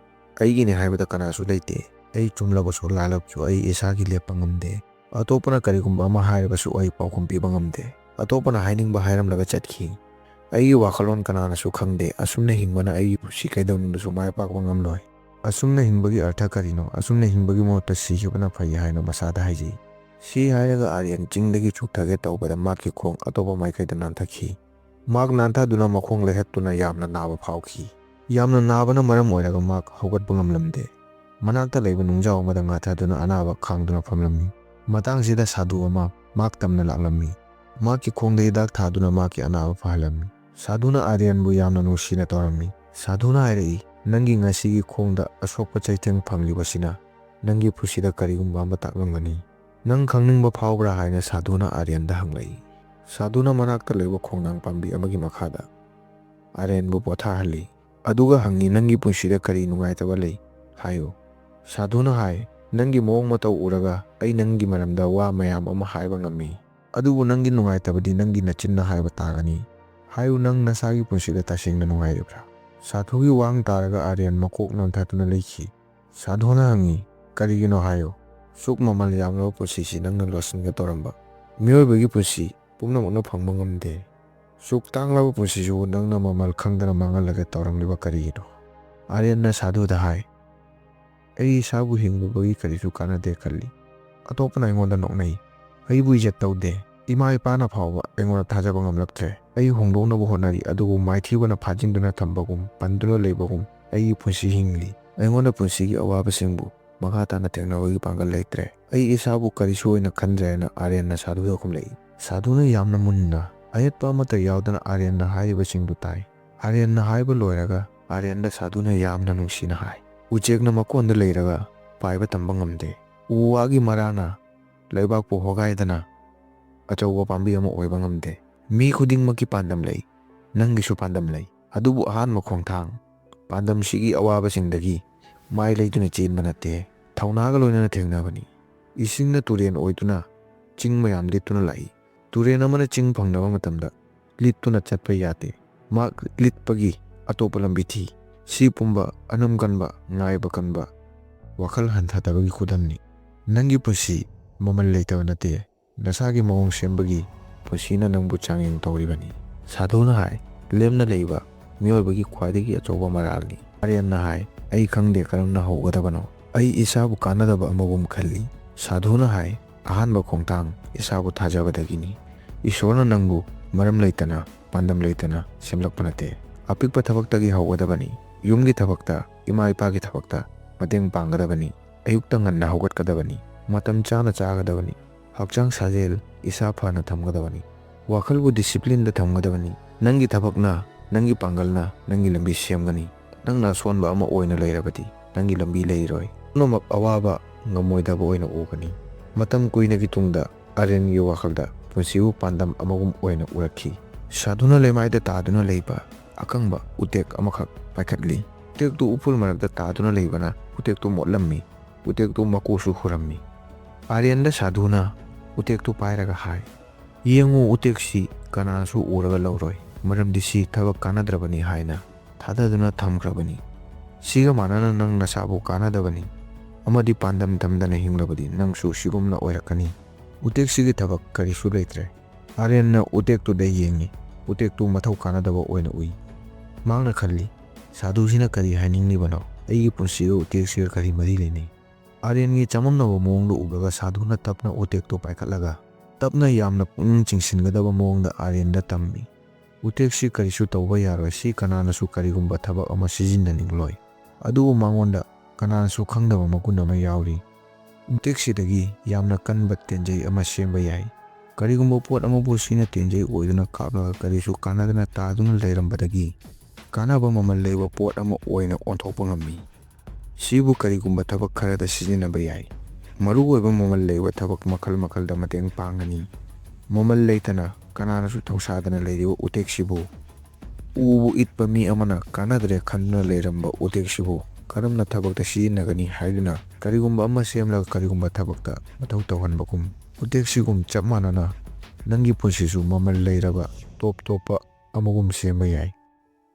ꯑꯩꯒꯤꯅꯤ ꯍꯥꯏꯕꯗ ꯀꯅꯥꯁꯨ ꯂꯩꯇꯦ꯫ ꯑꯩ ꯆꯨꯝꯂꯕꯁꯨ ꯂꯥꯜꯂꯕꯁꯨ ꯑꯩ ꯏꯁꯥꯒꯤ ꯂꯦꯞꯄ ꯉꯝꯗꯦ꯫ ꯑꯇꯣꯞꯄꯅ ꯀꯔꯤꯒꯨꯝꯕ ꯑꯃ ꯍꯥꯏꯔꯕꯁꯨ ꯑꯩ ꯄꯥꯎꯈꯨꯝ ꯄꯤꯕ ꯉꯝꯗꯦ꯫ ꯑꯇꯣꯞꯄꯅ ꯍꯥꯏꯅꯤꯡꯕ ꯍꯥꯏꯔꯝꯂꯒ ꯆꯠꯈꯤ꯫ ꯑꯩꯒꯤ ꯋꯥꯈꯜꯂꯣꯟ ꯀꯅꯥꯅꯁꯨ ꯈꯪꯗꯦ꯫ ꯑꯁꯨꯝꯅ ꯍꯤꯡꯕꯅ ꯑꯩꯒꯤ ꯄꯨꯟꯁꯤ ꯀꯩꯗꯧꯅꯨꯡꯗꯁꯨ ꯃꯥꯏ ꯄꯥꯛꯄ ꯉꯝꯂꯣꯏ꯫ ꯑꯁꯨꯝꯅ ꯍꯤꯡꯕꯒꯤ ꯑꯔꯊ ꯀꯔꯤꯅꯣ? ꯑꯁꯨꯝꯅ ꯍꯤꯡꯕꯒꯤ ꯃꯍꯨꯠꯇ ꯁꯤꯈꯤꯕꯅ ꯐꯩ" ꯍꯥꯏꯅ ꯃꯁꯥꯗ ꯍꯥꯏꯖꯩ꯫ ꯁꯤ ꯍꯥꯏꯔꯒ ꯑꯥꯔꯌꯟ ꯆꯤꯡꯗꯒꯤ ꯆꯨꯞꯊꯒꯦ ꯇꯧꯕꯗ ꯃꯍꯥꯛꯀꯤ ꯈꯣꯡ ꯑꯇꯣꯞꯄ ꯃꯥꯏꯀꯩꯗ ꯅꯥꯟꯊꯈꯤ꯫ ꯃꯍꯥꯛ ꯅꯥꯟꯊꯗꯨꯅ ꯃꯈꯣꯡ ꯂꯩꯍꯠꯇꯨꯅ ꯌꯥꯝꯅ ꯅꯥꯕ ꯐꯥꯎꯈꯤ꯫ ꯌꯥꯝꯅ ꯅꯥꯕꯅ ꯃꯔꯝ ꯑꯣꯏꯔꯒ ꯃꯍꯥꯛ ꯍꯧꯒꯠꯄ ꯉꯝꯂꯝꯗꯦ꯫ ꯃꯅꯥꯛꯇ ꯂꯩꯕ ꯅꯨꯡꯖꯥꯎ ꯑꯃꯗ ꯉꯥꯊꯗꯨꯅ ꯑꯅꯥꯕ ꯈꯥꯡꯗꯨꯅ ꯐꯝꯂꯝꯃꯤ꯫ ꯃꯇꯥꯡꯁꯤꯗ ꯁꯥꯗꯨ ꯑꯃ ꯃꯍꯥꯛ ꯇꯝꯅ ꯂꯥꯛꯂꯝꯃꯤ꯫ ꯃꯍꯥꯛꯀꯤ ꯈꯣꯡꯗ ꯍꯤꯗꯥꯛ ꯊꯥꯗꯨꯅ ꯃꯍꯥꯛꯀꯤ ꯑꯅꯥꯕ ꯐꯍꯜꯂꯝꯃꯤ꯫ ꯁꯥꯗꯨꯅ ꯑꯥꯔꯌꯟꯕꯨ ꯌꯥꯝꯅ ꯅꯨꯡꯁꯤꯅ ꯇꯧꯔꯝꯃꯤ꯫ ꯁꯥꯗꯨꯅ ꯍꯥꯏꯔꯛꯏ, "ꯅꯪꯒꯤ ꯉꯁꯤꯒꯤ ꯈꯣꯡꯗ ꯑꯁꯣꯛꯄ ꯆꯩꯊꯦꯡ ꯐꯪꯂꯤꯕꯁꯤꯅ ꯅꯪꯒꯤ ꯄꯨꯟꯁꯤꯗ ꯀꯔꯤꯒꯨꯝꯕ ꯑꯃ ꯇꯥꯛꯂꯝꯒꯅꯤ꯫ ꯅꯪ ꯈꯪꯅꯤꯡꯕ ꯐꯥꯎꯕ꯭ꯔꯥ?" ꯍꯥꯏꯅ ꯁꯥꯗꯨꯅ ꯑꯥꯔꯌꯟꯗ ꯍꯪꯂꯛꯏ꯫ ꯁꯥꯗꯨꯅ ꯃꯅꯥꯛꯇ ꯂꯩꯕ ꯈꯣꯡꯅꯥꯡ ꯄꯥꯝꯕꯤ ꯑꯃꯒꯤ ꯃꯈꯥꯗ ꯑꯥꯔꯌꯟꯕꯨ ꯄꯣꯊꯥꯍꯜꯂꯤ꯫ ꯑꯗꯨꯒ ꯍꯪꯉꯤ, "ꯅꯪꯒꯤ ꯄꯨꯟꯁꯤꯗ ꯀꯔꯤ ꯅꯨꯡꯉꯥꯏꯇꯕ ꯂꯩ? ꯍꯥꯏꯌꯨ꯫" ꯁꯥꯗꯨꯅ ꯍꯥꯏ, "ꯅꯪꯒꯤ ꯃꯑꯣꯡ ꯃꯇꯧ ꯎꯔꯒ ꯑꯩ ꯅꯪꯒꯤ ꯃꯔꯝꯗ ꯋꯥ ꯃꯌꯥꯝ ꯑꯃ ꯍꯥꯏꯕ ꯉꯝꯃꯤ꯫ ꯑꯗꯨꯕꯨ ꯅꯪꯒꯤ ꯅꯨꯡꯉꯥꯏꯇꯕꯗꯤ ꯅꯪꯒꯤ ꯅꯆꯤꯟꯅ ꯍꯥꯏꯕ ꯇꯥꯒꯅꯤ꯫ ꯍꯥꯏꯌꯨ, ꯅꯪ ꯅꯁꯥꯒꯤ ꯄꯨꯟꯁꯤꯗ ꯇꯁꯦꯡꯅ ꯅꯨꯡꯉꯥꯏꯔꯤꯕ꯭ꯔꯥ?" ꯁꯥꯗꯨꯒꯤ ꯋꯥꯍꯪ ꯇꯥꯔꯒ ꯑꯥꯔꯌꯟ ꯃꯀꯣꯛ ꯅꯣꯟꯊꯗꯨꯅ ꯂꯩꯈꯤ꯫ ꯁꯥꯗꯨꯅ ꯍꯪꯉꯤ, "ꯀꯔꯤꯒꯤꯅꯣ ꯍꯥꯏꯌꯨ? ꯁꯨꯛ ꯃꯃꯜ ꯌꯥꯝꯂꯕ ꯄꯨꯟꯁꯤꯁꯤ ꯅꯪꯅ ꯂꯣꯠꯁꯤꯟꯒꯗꯧꯔꯝꯕ? ꯃꯤꯑꯣꯏꯕꯒꯤ ꯄꯨꯟꯁꯤ ꯄꯨꯝꯅꯃꯛꯅ ꯐꯪꯕ ꯉꯝꯗꯦ꯫ ꯁꯨꯛ ꯇꯥꯡꯂꯕ ꯄꯨꯟꯁꯤꯁꯨ ꯅꯪꯅ ꯃꯃꯜ ꯈꯪꯗꯅ ꯃꯥꯡꯍꯜꯂꯒ ꯇꯧꯔꯝꯂꯤꯕ ꯀꯔꯤꯒꯤꯅꯣ?" ꯑꯥꯔꯌꯟꯅ ꯁꯥꯗꯨꯗ ꯍꯥꯏ, "ꯑꯩ ꯏꯁꯥꯕꯨ ꯍꯤꯡꯂꯨꯕꯒꯤ ꯀꯔꯤꯁꯨ ꯀꯥꯟꯅꯗꯦ ꯈꯜꯂꯤ꯫ ꯑꯇꯣꯞꯄꯅ ꯑꯩꯉꯣꯟꯗ ꯅꯣꯛꯅꯩ꯫ ꯑꯩꯕꯨ ꯏꯖꯠ ꯇꯧꯗꯦ꯫ ꯏꯃꯥ ꯏꯄꯥꯅ ꯐꯥꯎꯕ ꯑꯩꯉꯣꯟꯗ ꯊꯥꯖꯕ ꯉꯝꯂꯛꯇ꯭ꯔꯦ꯫ ꯑꯩ ꯍꯣꯡꯗꯣꯛꯅꯕ ꯍꯣꯠꯅꯔꯤ, ꯑꯗꯨꯕꯨ ꯃꯥꯏꯊꯤꯕꯅ ꯐꯥꯖꯤꯟꯗꯨꯅ ꯊꯝꯕꯒꯨꯝ, ꯄꯟꯗꯨꯅ ꯂꯩꯕꯒꯨꯝ ꯑꯩꯒꯤ ꯄꯨꯟꯁꯤ ꯍꯤꯡꯂꯤ꯫ ꯑꯩꯉꯣꯟꯗ ꯄꯨꯟꯁꯤꯒꯤ ꯑꯋꯥꯕꯁꯤꯡꯕꯨ ꯃꯈꯥ ꯇꯥꯅ ꯊꯦꯡꯅꯕꯒꯤ ꯄꯥꯡꯒꯜ ꯂꯩꯇ꯭ꯔꯦ꯫ ꯑꯩ ꯏꯁꯥꯕꯨ ꯀꯔꯤꯁꯨ ꯑꯣꯏꯅ ꯈꯟꯗ꯭ꯔꯦ" ꯍꯥꯏꯅ ꯑꯥꯔꯌꯟꯅ ꯁꯥꯗꯨꯗ ꯈꯨꯝꯂꯛꯏ꯫ ꯁꯥꯗꯨꯅ ꯌꯥꯝꯅ ꯃꯨꯟꯅ, ꯑꯌꯦꯠꯄ ꯑꯃꯠꯇ ꯌꯥꯎꯗꯅ ꯑꯥꯔꯌꯟꯅ ꯍꯥꯏꯔꯤꯕꯁꯤꯡꯗꯨ ꯇꯥꯏ꯫ ꯑꯥꯔꯌꯟꯅ ꯍꯥꯏꯕ ꯂꯣꯏꯔꯒ ꯑꯥꯔꯌꯟꯗ ꯁꯥꯗꯨꯅ ꯌꯥꯝꯅ ꯅꯨꯡꯁꯤꯅ ꯍꯥꯏ, "ꯎꯆꯦꯛꯅ ꯃꯀꯣꯟꯗ ꯂꯩꯔꯒ ꯄꯥꯏꯕ ꯇꯝꯕ ꯉꯝꯗꯦ꯫ ꯎ ꯋꯥꯒꯤ ꯃꯔꯥꯅ ꯂꯩꯕꯥꯛꯄꯨ ꯍꯣꯒꯥꯏꯗꯅ ꯑꯆꯧꯕ ꯄꯥꯝꯕꯤ ꯑꯃ ꯑꯣꯏꯕ ꯉꯝꯗꯦ꯫ ꯃꯤ ꯈꯨꯗꯤꯡꯃꯛꯀꯤ ꯄꯥꯟꯗꯝ ꯂꯩ, ꯅꯪꯒꯤꯁꯨ ꯄꯥꯟꯗꯝ ꯂꯩ꯫ ꯑꯗꯨꯕꯨ ꯑꯍꯥꯟꯕ ꯈꯣꯡꯊꯥꯡ ꯄꯥꯟꯗꯝꯁꯤꯒꯤ ꯑꯋꯥꯕꯁꯤꯡꯗꯒꯤ ꯃꯥꯏ ꯂꯩꯗꯨꯅ ꯆꯦꯟꯕ ꯅꯠꯇꯦ, ꯊꯧꯅꯥꯒ ꯂꯣꯏꯅꯅ ꯊꯦꯡꯅꯕꯅꯤ꯫ ꯏꯁꯤꯡꯅ ꯇꯨꯔꯦꯟ ꯑꯣꯏꯗꯨꯅ ꯆꯤꯡ ꯃꯌꯥꯝ ꯂꯤꯠꯇꯨꯅ ꯂꯥꯛꯏ꯫ ꯇꯨꯔꯦꯟ ꯑꯃꯅ ꯆꯤꯡ ꯐꯪꯅꯕ ꯃꯇꯝꯗ ꯂꯤꯠꯇꯨꯅ ꯆꯠꯄ ꯌꯥꯗꯦ꯫ ꯃꯍꯥꯛ ꯂꯤꯠꯄꯒꯤ ꯑꯇꯣꯞꯄ ꯂꯝꯕꯤ ꯊꯤ꯫ ꯁꯤ ꯄꯨꯝꯕ ꯑꯅꯝ ꯀꯟꯕ, ꯉꯥꯏꯕ ꯀꯟꯕ, ꯋꯥꯈꯜ ꯍꯟꯊꯗꯕꯒꯤ ꯈꯨꯗꯝꯅꯤ꯫ ꯅꯪꯒꯤ ꯄꯨꯟꯁꯤ ꯃꯃꯜ ꯂꯩꯇꯕ ꯅꯠꯇꯦ꯫ ꯅꯁꯥꯒꯤ ꯃꯑꯣꯡ ꯁꯦꯝꯕꯒꯤ ꯄꯨꯟꯁꯤꯅ ꯅꯪꯕꯨ ꯆꯥꯡꯌꯦꯡ ꯇꯧꯔꯤꯕꯅꯤ꯫" ꯁꯥꯗꯨꯅ ꯍꯥꯏ, "ꯂꯦꯝꯅ ꯂꯩꯕ ꯃꯤꯑꯣꯏꯕꯒꯤ ꯈ꯭ꯋꯥꯏꯗꯒꯤ ꯑꯆꯧꯕ ꯃꯔꯥꯜꯅꯤ꯫" ꯑꯥꯔꯌꯟꯅ ꯍꯥꯏ, "ꯑꯩ ꯈꯪꯗꯦ ꯀꯔꯝꯅ ꯍꯧꯒꯗꯕꯅꯣ꯫ ꯑꯩ ꯏꯁꯥꯕꯨ ꯀꯥꯟꯅꯗꯕ ꯑꯃꯒꯨꯝ ꯈꯜꯂꯤ꯫" ꯁꯥꯗꯨꯅ ꯍꯥꯏ, "ꯑꯍꯥꯟꯕ ꯈꯣꯡꯊꯥꯡ ꯏꯁꯥꯕꯨ ꯊꯥꯖꯕꯗꯒꯤꯅꯤ꯫ ꯏꯁꯣꯔꯅ ꯅꯪꯕꯨ ꯃꯔꯝ ꯂꯩꯇꯅ, ꯄꯥꯟꯗꯝ ꯂꯩꯇꯅ ꯁꯦꯝꯂꯛꯄ ꯅꯠꯇꯦ꯫ ꯑꯄꯤꯛꯄ ꯊꯕꯛꯇꯒꯤ ꯍꯧꯒꯗꯕꯅꯤ꯫ ꯌꯨꯝꯒꯤ ꯊꯕꯛꯇ, ꯏꯃꯥ ꯏꯄꯥꯒꯤ ꯊꯕꯛꯇ, ꯃꯇꯦꯡ ꯄꯥꯡꯒꯗꯕꯅꯤ꯫ ꯑꯌꯨꯛꯇ ꯉꯟꯅ ꯍꯧꯒꯠꯀꯗꯕꯅꯤ꯫ ꯃꯇꯝ ꯆꯥꯅ ꯆꯥꯒꯗꯕꯅꯤ꯫ ꯍꯛꯆꯥꯡ ꯁꯥꯖꯦꯜ, ꯏꯁꯥ ꯐꯅ ꯊꯝꯒꯗꯕꯅꯤ꯫ ꯋꯥꯈꯜꯕꯨ ꯗꯤꯁꯤꯄ꯭ꯂꯤꯟꯗ ꯊꯝꯒꯗꯕꯅꯤ꯫ ꯅꯪꯒꯤ ꯊꯕꯛꯅ, ꯅꯪꯒꯤ ꯄꯥꯡꯒꯜꯅ ꯅꯪꯒꯤ ꯂꯝꯕꯤ ꯁꯦꯝꯒꯅꯤ꯫ ꯅꯪꯅ ꯑꯁꯣꯟꯕ ꯑꯃ ꯑꯣꯏꯅ ꯂꯩꯔꯕꯗꯤ ꯅꯪꯒꯤ ꯂꯝꯕꯤ ꯂꯩꯔꯣꯏ꯫ ꯄꯨꯝꯅꯃꯛ ꯑꯋꯥꯕ ꯉꯝꯃꯣꯏꯗꯕ ꯑꯣꯏꯅ ꯎꯒꯅꯤ꯫ ꯃꯇꯝ ꯀꯨꯏꯅꯒꯤ ꯇꯨꯡꯗ ꯑꯥꯔꯌꯟꯒꯤ ꯋꯥꯈꯜꯗ ꯄꯨꯟꯁꯤꯕꯨ ꯄꯥꯟꯗꯝ ꯑꯃꯒꯨꯝ ꯑꯣꯏꯅ ꯎꯔꯛꯈꯤ꯫ ꯁꯥꯗꯨꯅ ꯂꯩꯃꯥꯏꯗ ꯇꯥꯗꯨꯅ ꯂꯩꯕ ꯑꯀꯪꯕ ꯎꯇꯦꯛ ꯑꯃꯈꯛ ꯄꯥꯏꯈꯠꯂꯤ꯫ ꯎꯇꯦꯛꯇꯨ ꯎꯐꯨꯜ ꯃꯔꯛꯇ ꯇꯥꯗꯨꯅ ꯂꯩꯕꯅ ꯎꯇꯦꯛꯇꯨ ꯃꯣꯠꯂꯝꯃꯤ꯫ ꯎꯇꯦꯛꯇꯨ ꯃꯀꯨꯁꯨ ꯍꯨꯔꯝꯃꯤ꯫ ꯑꯥꯔꯌꯟꯗ ꯁꯥꯗꯨꯅ ꯎꯇꯦꯛꯇꯨ ꯄꯥꯏꯔꯒ ꯍꯥꯏ, "ꯌꯦꯡꯉꯨ, ꯎꯇꯦꯛꯁꯤ ꯀꯅꯥꯅꯁꯨ ꯎꯔꯒ ꯂꯧꯔꯣꯏ, ꯃꯔꯝꯗꯤ ꯁꯤ ꯊꯕꯛ ꯀꯥꯟꯅꯗ꯭ꯔꯕꯅꯤ ꯍꯥꯏꯅ ꯊꯥꯗꯗꯨꯅ ꯊꯝꯈ꯭ꯔꯕꯅꯤ꯫ ꯁꯤꯒ ꯃꯥꯟꯅꯅ ꯅꯪ ꯅꯁꯥꯕꯨ ꯀꯥꯟꯅꯗꯕꯅꯤ ꯑꯃꯗꯤ ꯄꯥꯟꯗꯝ ꯊꯝꯗꯅ ꯍꯤꯡꯂꯕꯗꯤ ꯅꯪꯁꯨ ꯁꯤꯒꯨꯝꯅ ꯑꯣꯏꯔꯛꯀꯅꯤ꯫" ꯎꯇꯦꯛꯁꯤꯒꯤ ꯊꯕꯛ ꯀꯔꯤꯁꯨ ꯂꯩꯇ꯭ꯔꯦ꯫ ꯑꯥꯔꯌꯟꯅ ꯎꯇꯦꯛꯇꯨꯗ ꯌꯦꯡꯉꯤ꯫ ꯎꯇꯦꯛꯇꯨ ꯃꯊꯧ ꯀꯥꯟꯅꯗꯕ ꯑꯣꯏꯅ ꯎꯏ꯫ ꯃꯍꯥꯛꯅ ꯈꯜꯂꯤ, "ꯁꯥꯗꯨꯁꯤꯅ ꯀꯔꯤ ꯍꯥꯏꯅꯤꯡꯂꯤꯕꯅꯣ? ꯑꯩꯒꯤ ꯄꯨꯟꯁꯤꯒ ꯎꯇꯦꯛꯁꯤꯒ ꯀꯔꯤ ꯃꯔꯤ ꯂꯩꯅꯩ?" ꯑꯥꯔꯌꯟꯒꯤ ꯆꯃꯝꯅꯕ ꯃꯑꯣꯡꯗ ꯎꯕꯒ ꯁꯥꯗꯨꯅ ꯇꯞꯅ ꯎꯇꯦꯛꯇꯨ ꯄꯥꯏꯈꯠꯂꯒ ꯇꯞꯅ ꯌꯥꯝꯅ ꯄꯨꯛꯅꯤꯡ ꯆꯤꯡꯁꯤꯟꯒꯗꯕ ꯃꯑꯣꯡꯗ ꯑꯥꯔꯌꯟꯗ ꯇꯝꯃꯤ꯫ "ꯎꯇꯦꯛꯁꯤ ꯀꯔꯤꯁꯨ ꯇꯧꯕ ꯌꯥꯔꯣꯏ꯫ ꯁꯤ ꯀꯅꯥꯅꯁꯨ ꯀꯔꯤꯒꯨꯝꯕ ꯊꯕꯛ ꯑꯃ ꯁꯤꯖꯤꯟꯅꯅꯤꯡꯂꯣꯏ꯫ ꯑꯗꯨꯕꯨ ꯃꯉꯣꯟꯗ ꯀꯅꯥꯅꯁꯨ ꯈꯪꯗꯕ ꯃꯒꯨꯟ ꯑꯃ ꯌꯥꯎꯔꯤ꯫ ꯎꯇꯦꯛꯁꯤꯗꯒꯤ ꯌꯥꯝꯅ ꯀꯟꯕ ꯇꯦꯟꯖꯩ ꯑꯃ ꯁꯦꯝꯕ ꯌꯥꯏ꯫ ꯀꯔꯤꯒꯨꯝꯕ ꯄꯣꯠ ꯑꯃꯕꯨ ꯁꯤꯅ ꯇꯦꯟꯖꯩ ꯑꯣꯏꯗꯨꯅ ꯀꯥꯞꯂꯒ ꯀꯔꯤꯁꯨ ꯀꯥꯟꯅꯗꯅ ꯇꯥꯗꯨꯅ ꯂꯩꯔꯝꯕꯗꯒꯤ ꯀꯥꯟꯅꯕ ꯃꯃꯜ ꯂꯩꯕ ꯄꯣꯠ ꯑꯃ ꯑꯣꯏꯅ ꯑꯣꯟꯊꯣꯛꯄ ꯉꯝꯃꯤ꯫ ꯁꯤꯕꯨ ꯀꯔꯤꯒꯨꯝꯕ ꯊꯕꯛ ꯈꯔꯗ ꯁꯤꯖꯤꯟꯅꯕ ꯌꯥꯏ꯫ ꯃꯔꯨꯑꯣꯏꯕ ꯃꯃꯜ ꯂꯩꯕ ꯊꯕꯛ ꯃꯈꯜ ꯃꯈꯜꯗ ꯃꯇꯦꯡ ꯄꯥꯡꯒꯅꯤ꯫" ꯃꯃꯜ ꯂꯩꯇꯅ ꯀꯅꯥꯅꯁꯨ ꯊꯧꯁꯥꯗꯅ ꯂꯩꯔꯤꯕ ꯎꯇꯦꯛꯁꯤꯕꯨ ꯎꯕꯨ ꯏꯠꯄ ꯃꯤ ꯑꯃꯅ ꯀꯥꯟꯅꯗ꯭ꯔꯦ ꯈꯟꯗꯨꯅ ꯂꯩꯔꯝꯕ ꯎꯇꯦꯛꯁꯤꯕꯨ ꯀꯔꯝꯅ ꯊꯕꯛꯇ ꯁꯤꯖꯤꯟꯅꯒꯅꯤ ꯍꯥꯏꯗꯨꯅ ꯀꯔꯤꯒꯨꯝꯕ ꯑꯃ ꯁꯦꯝꯂꯒ ꯀꯔꯤꯒꯨꯝꯕ ꯊꯕꯛꯇ ꯃꯊꯧ ꯇꯧꯍꯟꯕꯒꯨꯝ, ꯎꯇꯦꯛꯁꯤꯒꯨꯝ ꯆꯞ ꯃꯥꯟꯅꯅ ꯅꯪꯒꯤ ꯄꯨꯟꯁꯤꯁꯨ ꯃꯃꯜ ꯂꯩꯔꯕ ꯇꯣꯞ ꯇꯣꯞꯄ ꯑꯃꯒꯨꯝ ꯁꯦꯝꯕ ꯌꯥꯏ꯫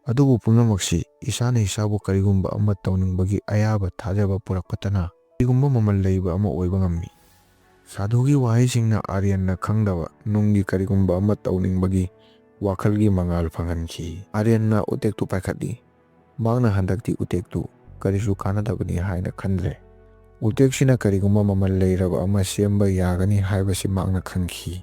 ꯑꯗꯨꯕꯨ ꯄꯨꯝꯅꯃꯛꯁꯤ ꯏꯁꯥꯅ ꯏꯁꯥꯕꯨ ꯀꯔꯤꯒꯨꯝꯕ ꯑꯃ ꯇꯧꯅꯤꯡꯕꯒꯤ ꯑꯌꯥꯕ ꯊꯥꯖꯕ ꯄꯨꯔꯛꯄꯇꯅ ꯀꯔꯤꯒꯨꯝꯕ ꯃꯃꯜ ꯂꯩꯕ ꯑꯃ ꯑꯣꯏꯕ ꯉꯝꯃꯤ꯫ ꯁꯥꯗꯨꯒꯤ ꯋꯥꯍꯩꯁꯤꯡꯅ ꯑꯥꯔꯌꯟꯅ ꯈꯪꯗꯕ ꯅꯨꯡꯒꯤ ꯀꯔꯤꯒꯨꯝꯕ ꯑꯃ ꯇꯧꯅꯤꯡꯕꯒꯤ ꯋꯥꯈꯜꯒꯤ ꯃꯉꯥꯜ ꯐꯪꯍꯟꯈꯤ꯫ ꯑꯥꯔꯌꯟꯅ ꯎꯇꯦꯛꯇꯨ ꯄꯥꯏꯈꯠꯂꯤ꯫ ꯃꯍꯥꯛꯅ ꯍꯟꯗꯛꯇꯤ ꯎꯇꯦꯛꯇꯨ ꯀꯔꯤꯁꯨ ꯀꯥꯟꯅꯗꯕꯅꯤ ꯍꯥꯏꯅ ꯈꯟꯗ꯭ꯔꯦ꯫ ꯎꯇꯦꯛꯁꯤꯅ ꯀꯔꯤꯒꯨꯝꯕ ꯃꯃꯜ ꯂꯩꯔꯕ ꯑꯃ ꯁꯦꯝꯕ ꯌꯥꯒꯅꯤ ꯍꯥꯏꯕꯁꯤ ꯃꯍꯥꯛꯅ ꯈꯪꯈꯤ꯫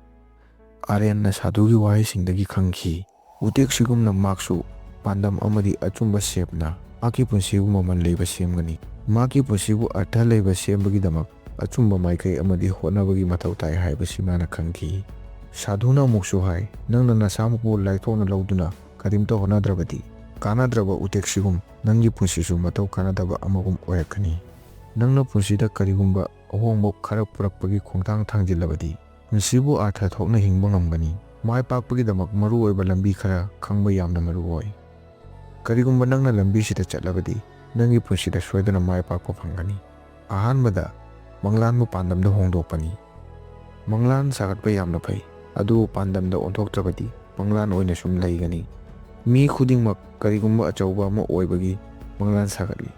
ꯑꯥꯔꯌꯟꯅ ꯁꯥꯗꯨꯒꯤ ꯋꯥꯍꯩꯁꯤꯡꯗꯒꯤ ꯈꯪꯈꯤ꯫ ꯎꯇꯦꯛꯁꯤꯒꯨꯝꯅ ꯃꯍꯥꯛꯁꯨ ꯄꯥꯟꯗꯝ ꯑꯃꯗꯤ ꯑꯆꯨꯝꯕ ꯁꯦꯞꯅ ꯃꯍꯥꯛꯀꯤ ꯄꯨꯟꯁꯤꯕꯨ ꯃꯃꯜ ꯂꯩꯕ ꯁꯦꯝꯒꯅꯤ꯫ ꯃꯍꯥꯛꯀꯤ ꯄꯨꯟꯁꯤꯕꯨ ꯑꯔꯊ ꯂꯩꯕ ꯁꯦꯝꯕꯒꯤꯗꯃꯛ ꯑꯆꯨꯝꯕ ꯃꯥꯏꯀꯩ ꯑꯃꯗꯤ ꯍꯣꯠꯅꯕꯒꯤ ꯃꯊꯧ ꯇꯥꯏ ꯍꯥꯏꯕꯁꯤ ꯃꯥꯅ ꯈꯪꯈꯤ꯫ ꯁꯥꯙꯨꯅ ꯑꯃꯨꯛꯁꯨ ꯍꯥꯏ, "ꯅꯪꯅ ꯅꯁꯥꯃꯛꯄꯨ ꯂꯥꯏꯊꯣꯛꯅ ꯂꯧꯗꯨꯅ ꯀꯔꯤꯝꯇ ꯍꯣꯠꯅꯗ꯭ꯔꯕꯗꯤ, ꯀꯥꯟꯅꯗ꯭ꯔꯕ ꯎꯇꯦꯛꯁꯤꯒꯨꯝ ꯅꯪꯒꯤ ꯄꯨꯟꯁꯤꯁꯨ ꯃꯊꯧ ꯀꯥꯟꯅꯗꯕ ꯑꯃꯒꯨꯝ ꯑꯣꯏꯔꯛꯀꯅꯤ꯫ ꯅꯪꯅ ꯄꯨꯟꯁꯤꯗ ꯀꯔꯤꯒꯨꯝꯕ ꯑꯍꯣꯡꯕ ꯈꯔ ꯄꯨꯔꯛꯄꯒꯤ ꯈꯣꯡꯊꯥꯡ ꯊꯥꯡꯖꯤꯜꯂꯕꯗꯤ, ꯄꯨꯟꯁꯤꯕꯨ ꯑꯥꯔꯊ ꯊꯣꯛꯅ ꯍꯤꯡꯕ ꯉꯝꯒꯅꯤ꯫ ꯃꯥꯏ ꯄꯥꯛꯄꯒꯤꯗꯃꯛ ꯃꯔꯨꯑꯣꯏꯕ ꯂꯝꯕꯤ ꯈꯔ ꯈꯪꯕ ꯌꯥꯝꯅ ꯃꯔꯨ ꯑꯣꯏ꯫ ꯀꯔꯤꯒꯨꯝꯕ ꯅꯪꯅ ꯂꯝꯕꯤꯁꯤꯗ ꯆꯠꯂꯕꯗꯤ, ꯅꯪꯒꯤ ꯄꯨꯟꯁꯤꯗ ꯁꯣꯏꯗꯅ ꯃꯥꯏ ꯄꯥꯛꯄ ꯐꯪꯒꯅꯤ꯫ ꯑꯍꯥꯟꯕꯗ, ꯃꯪꯂꯥꯟꯕꯨ ꯄꯥꯟꯗꯝꯗ ꯍꯣꯡꯗꯣꯛꯄꯅꯤ꯫ ꯃꯪꯂꯥꯟ ꯁꯥꯒꯠꯄ ꯌꯥꯝꯅ ꯐꯩ, ꯑꯗꯨꯕꯨ ꯄꯥꯟꯗꯝꯗ ꯑꯣꯟꯊꯣꯛꯇ꯭ꯔꯕꯗꯤ, ꯃꯪꯂꯥꯟ ꯑꯣꯏꯅ ꯁꯨꯝ ꯂꯩꯒꯅꯤ꯫ ꯃꯤ ꯈꯨꯗꯤꯡꯃꯛ ꯀꯔꯤꯒꯨꯝꯕ ꯑꯆꯧꯕ ꯑꯃ ꯑꯣꯏꯕꯒꯤ ꯃꯪꯂꯥꯟ ꯁꯥꯒꯠꯂꯤ,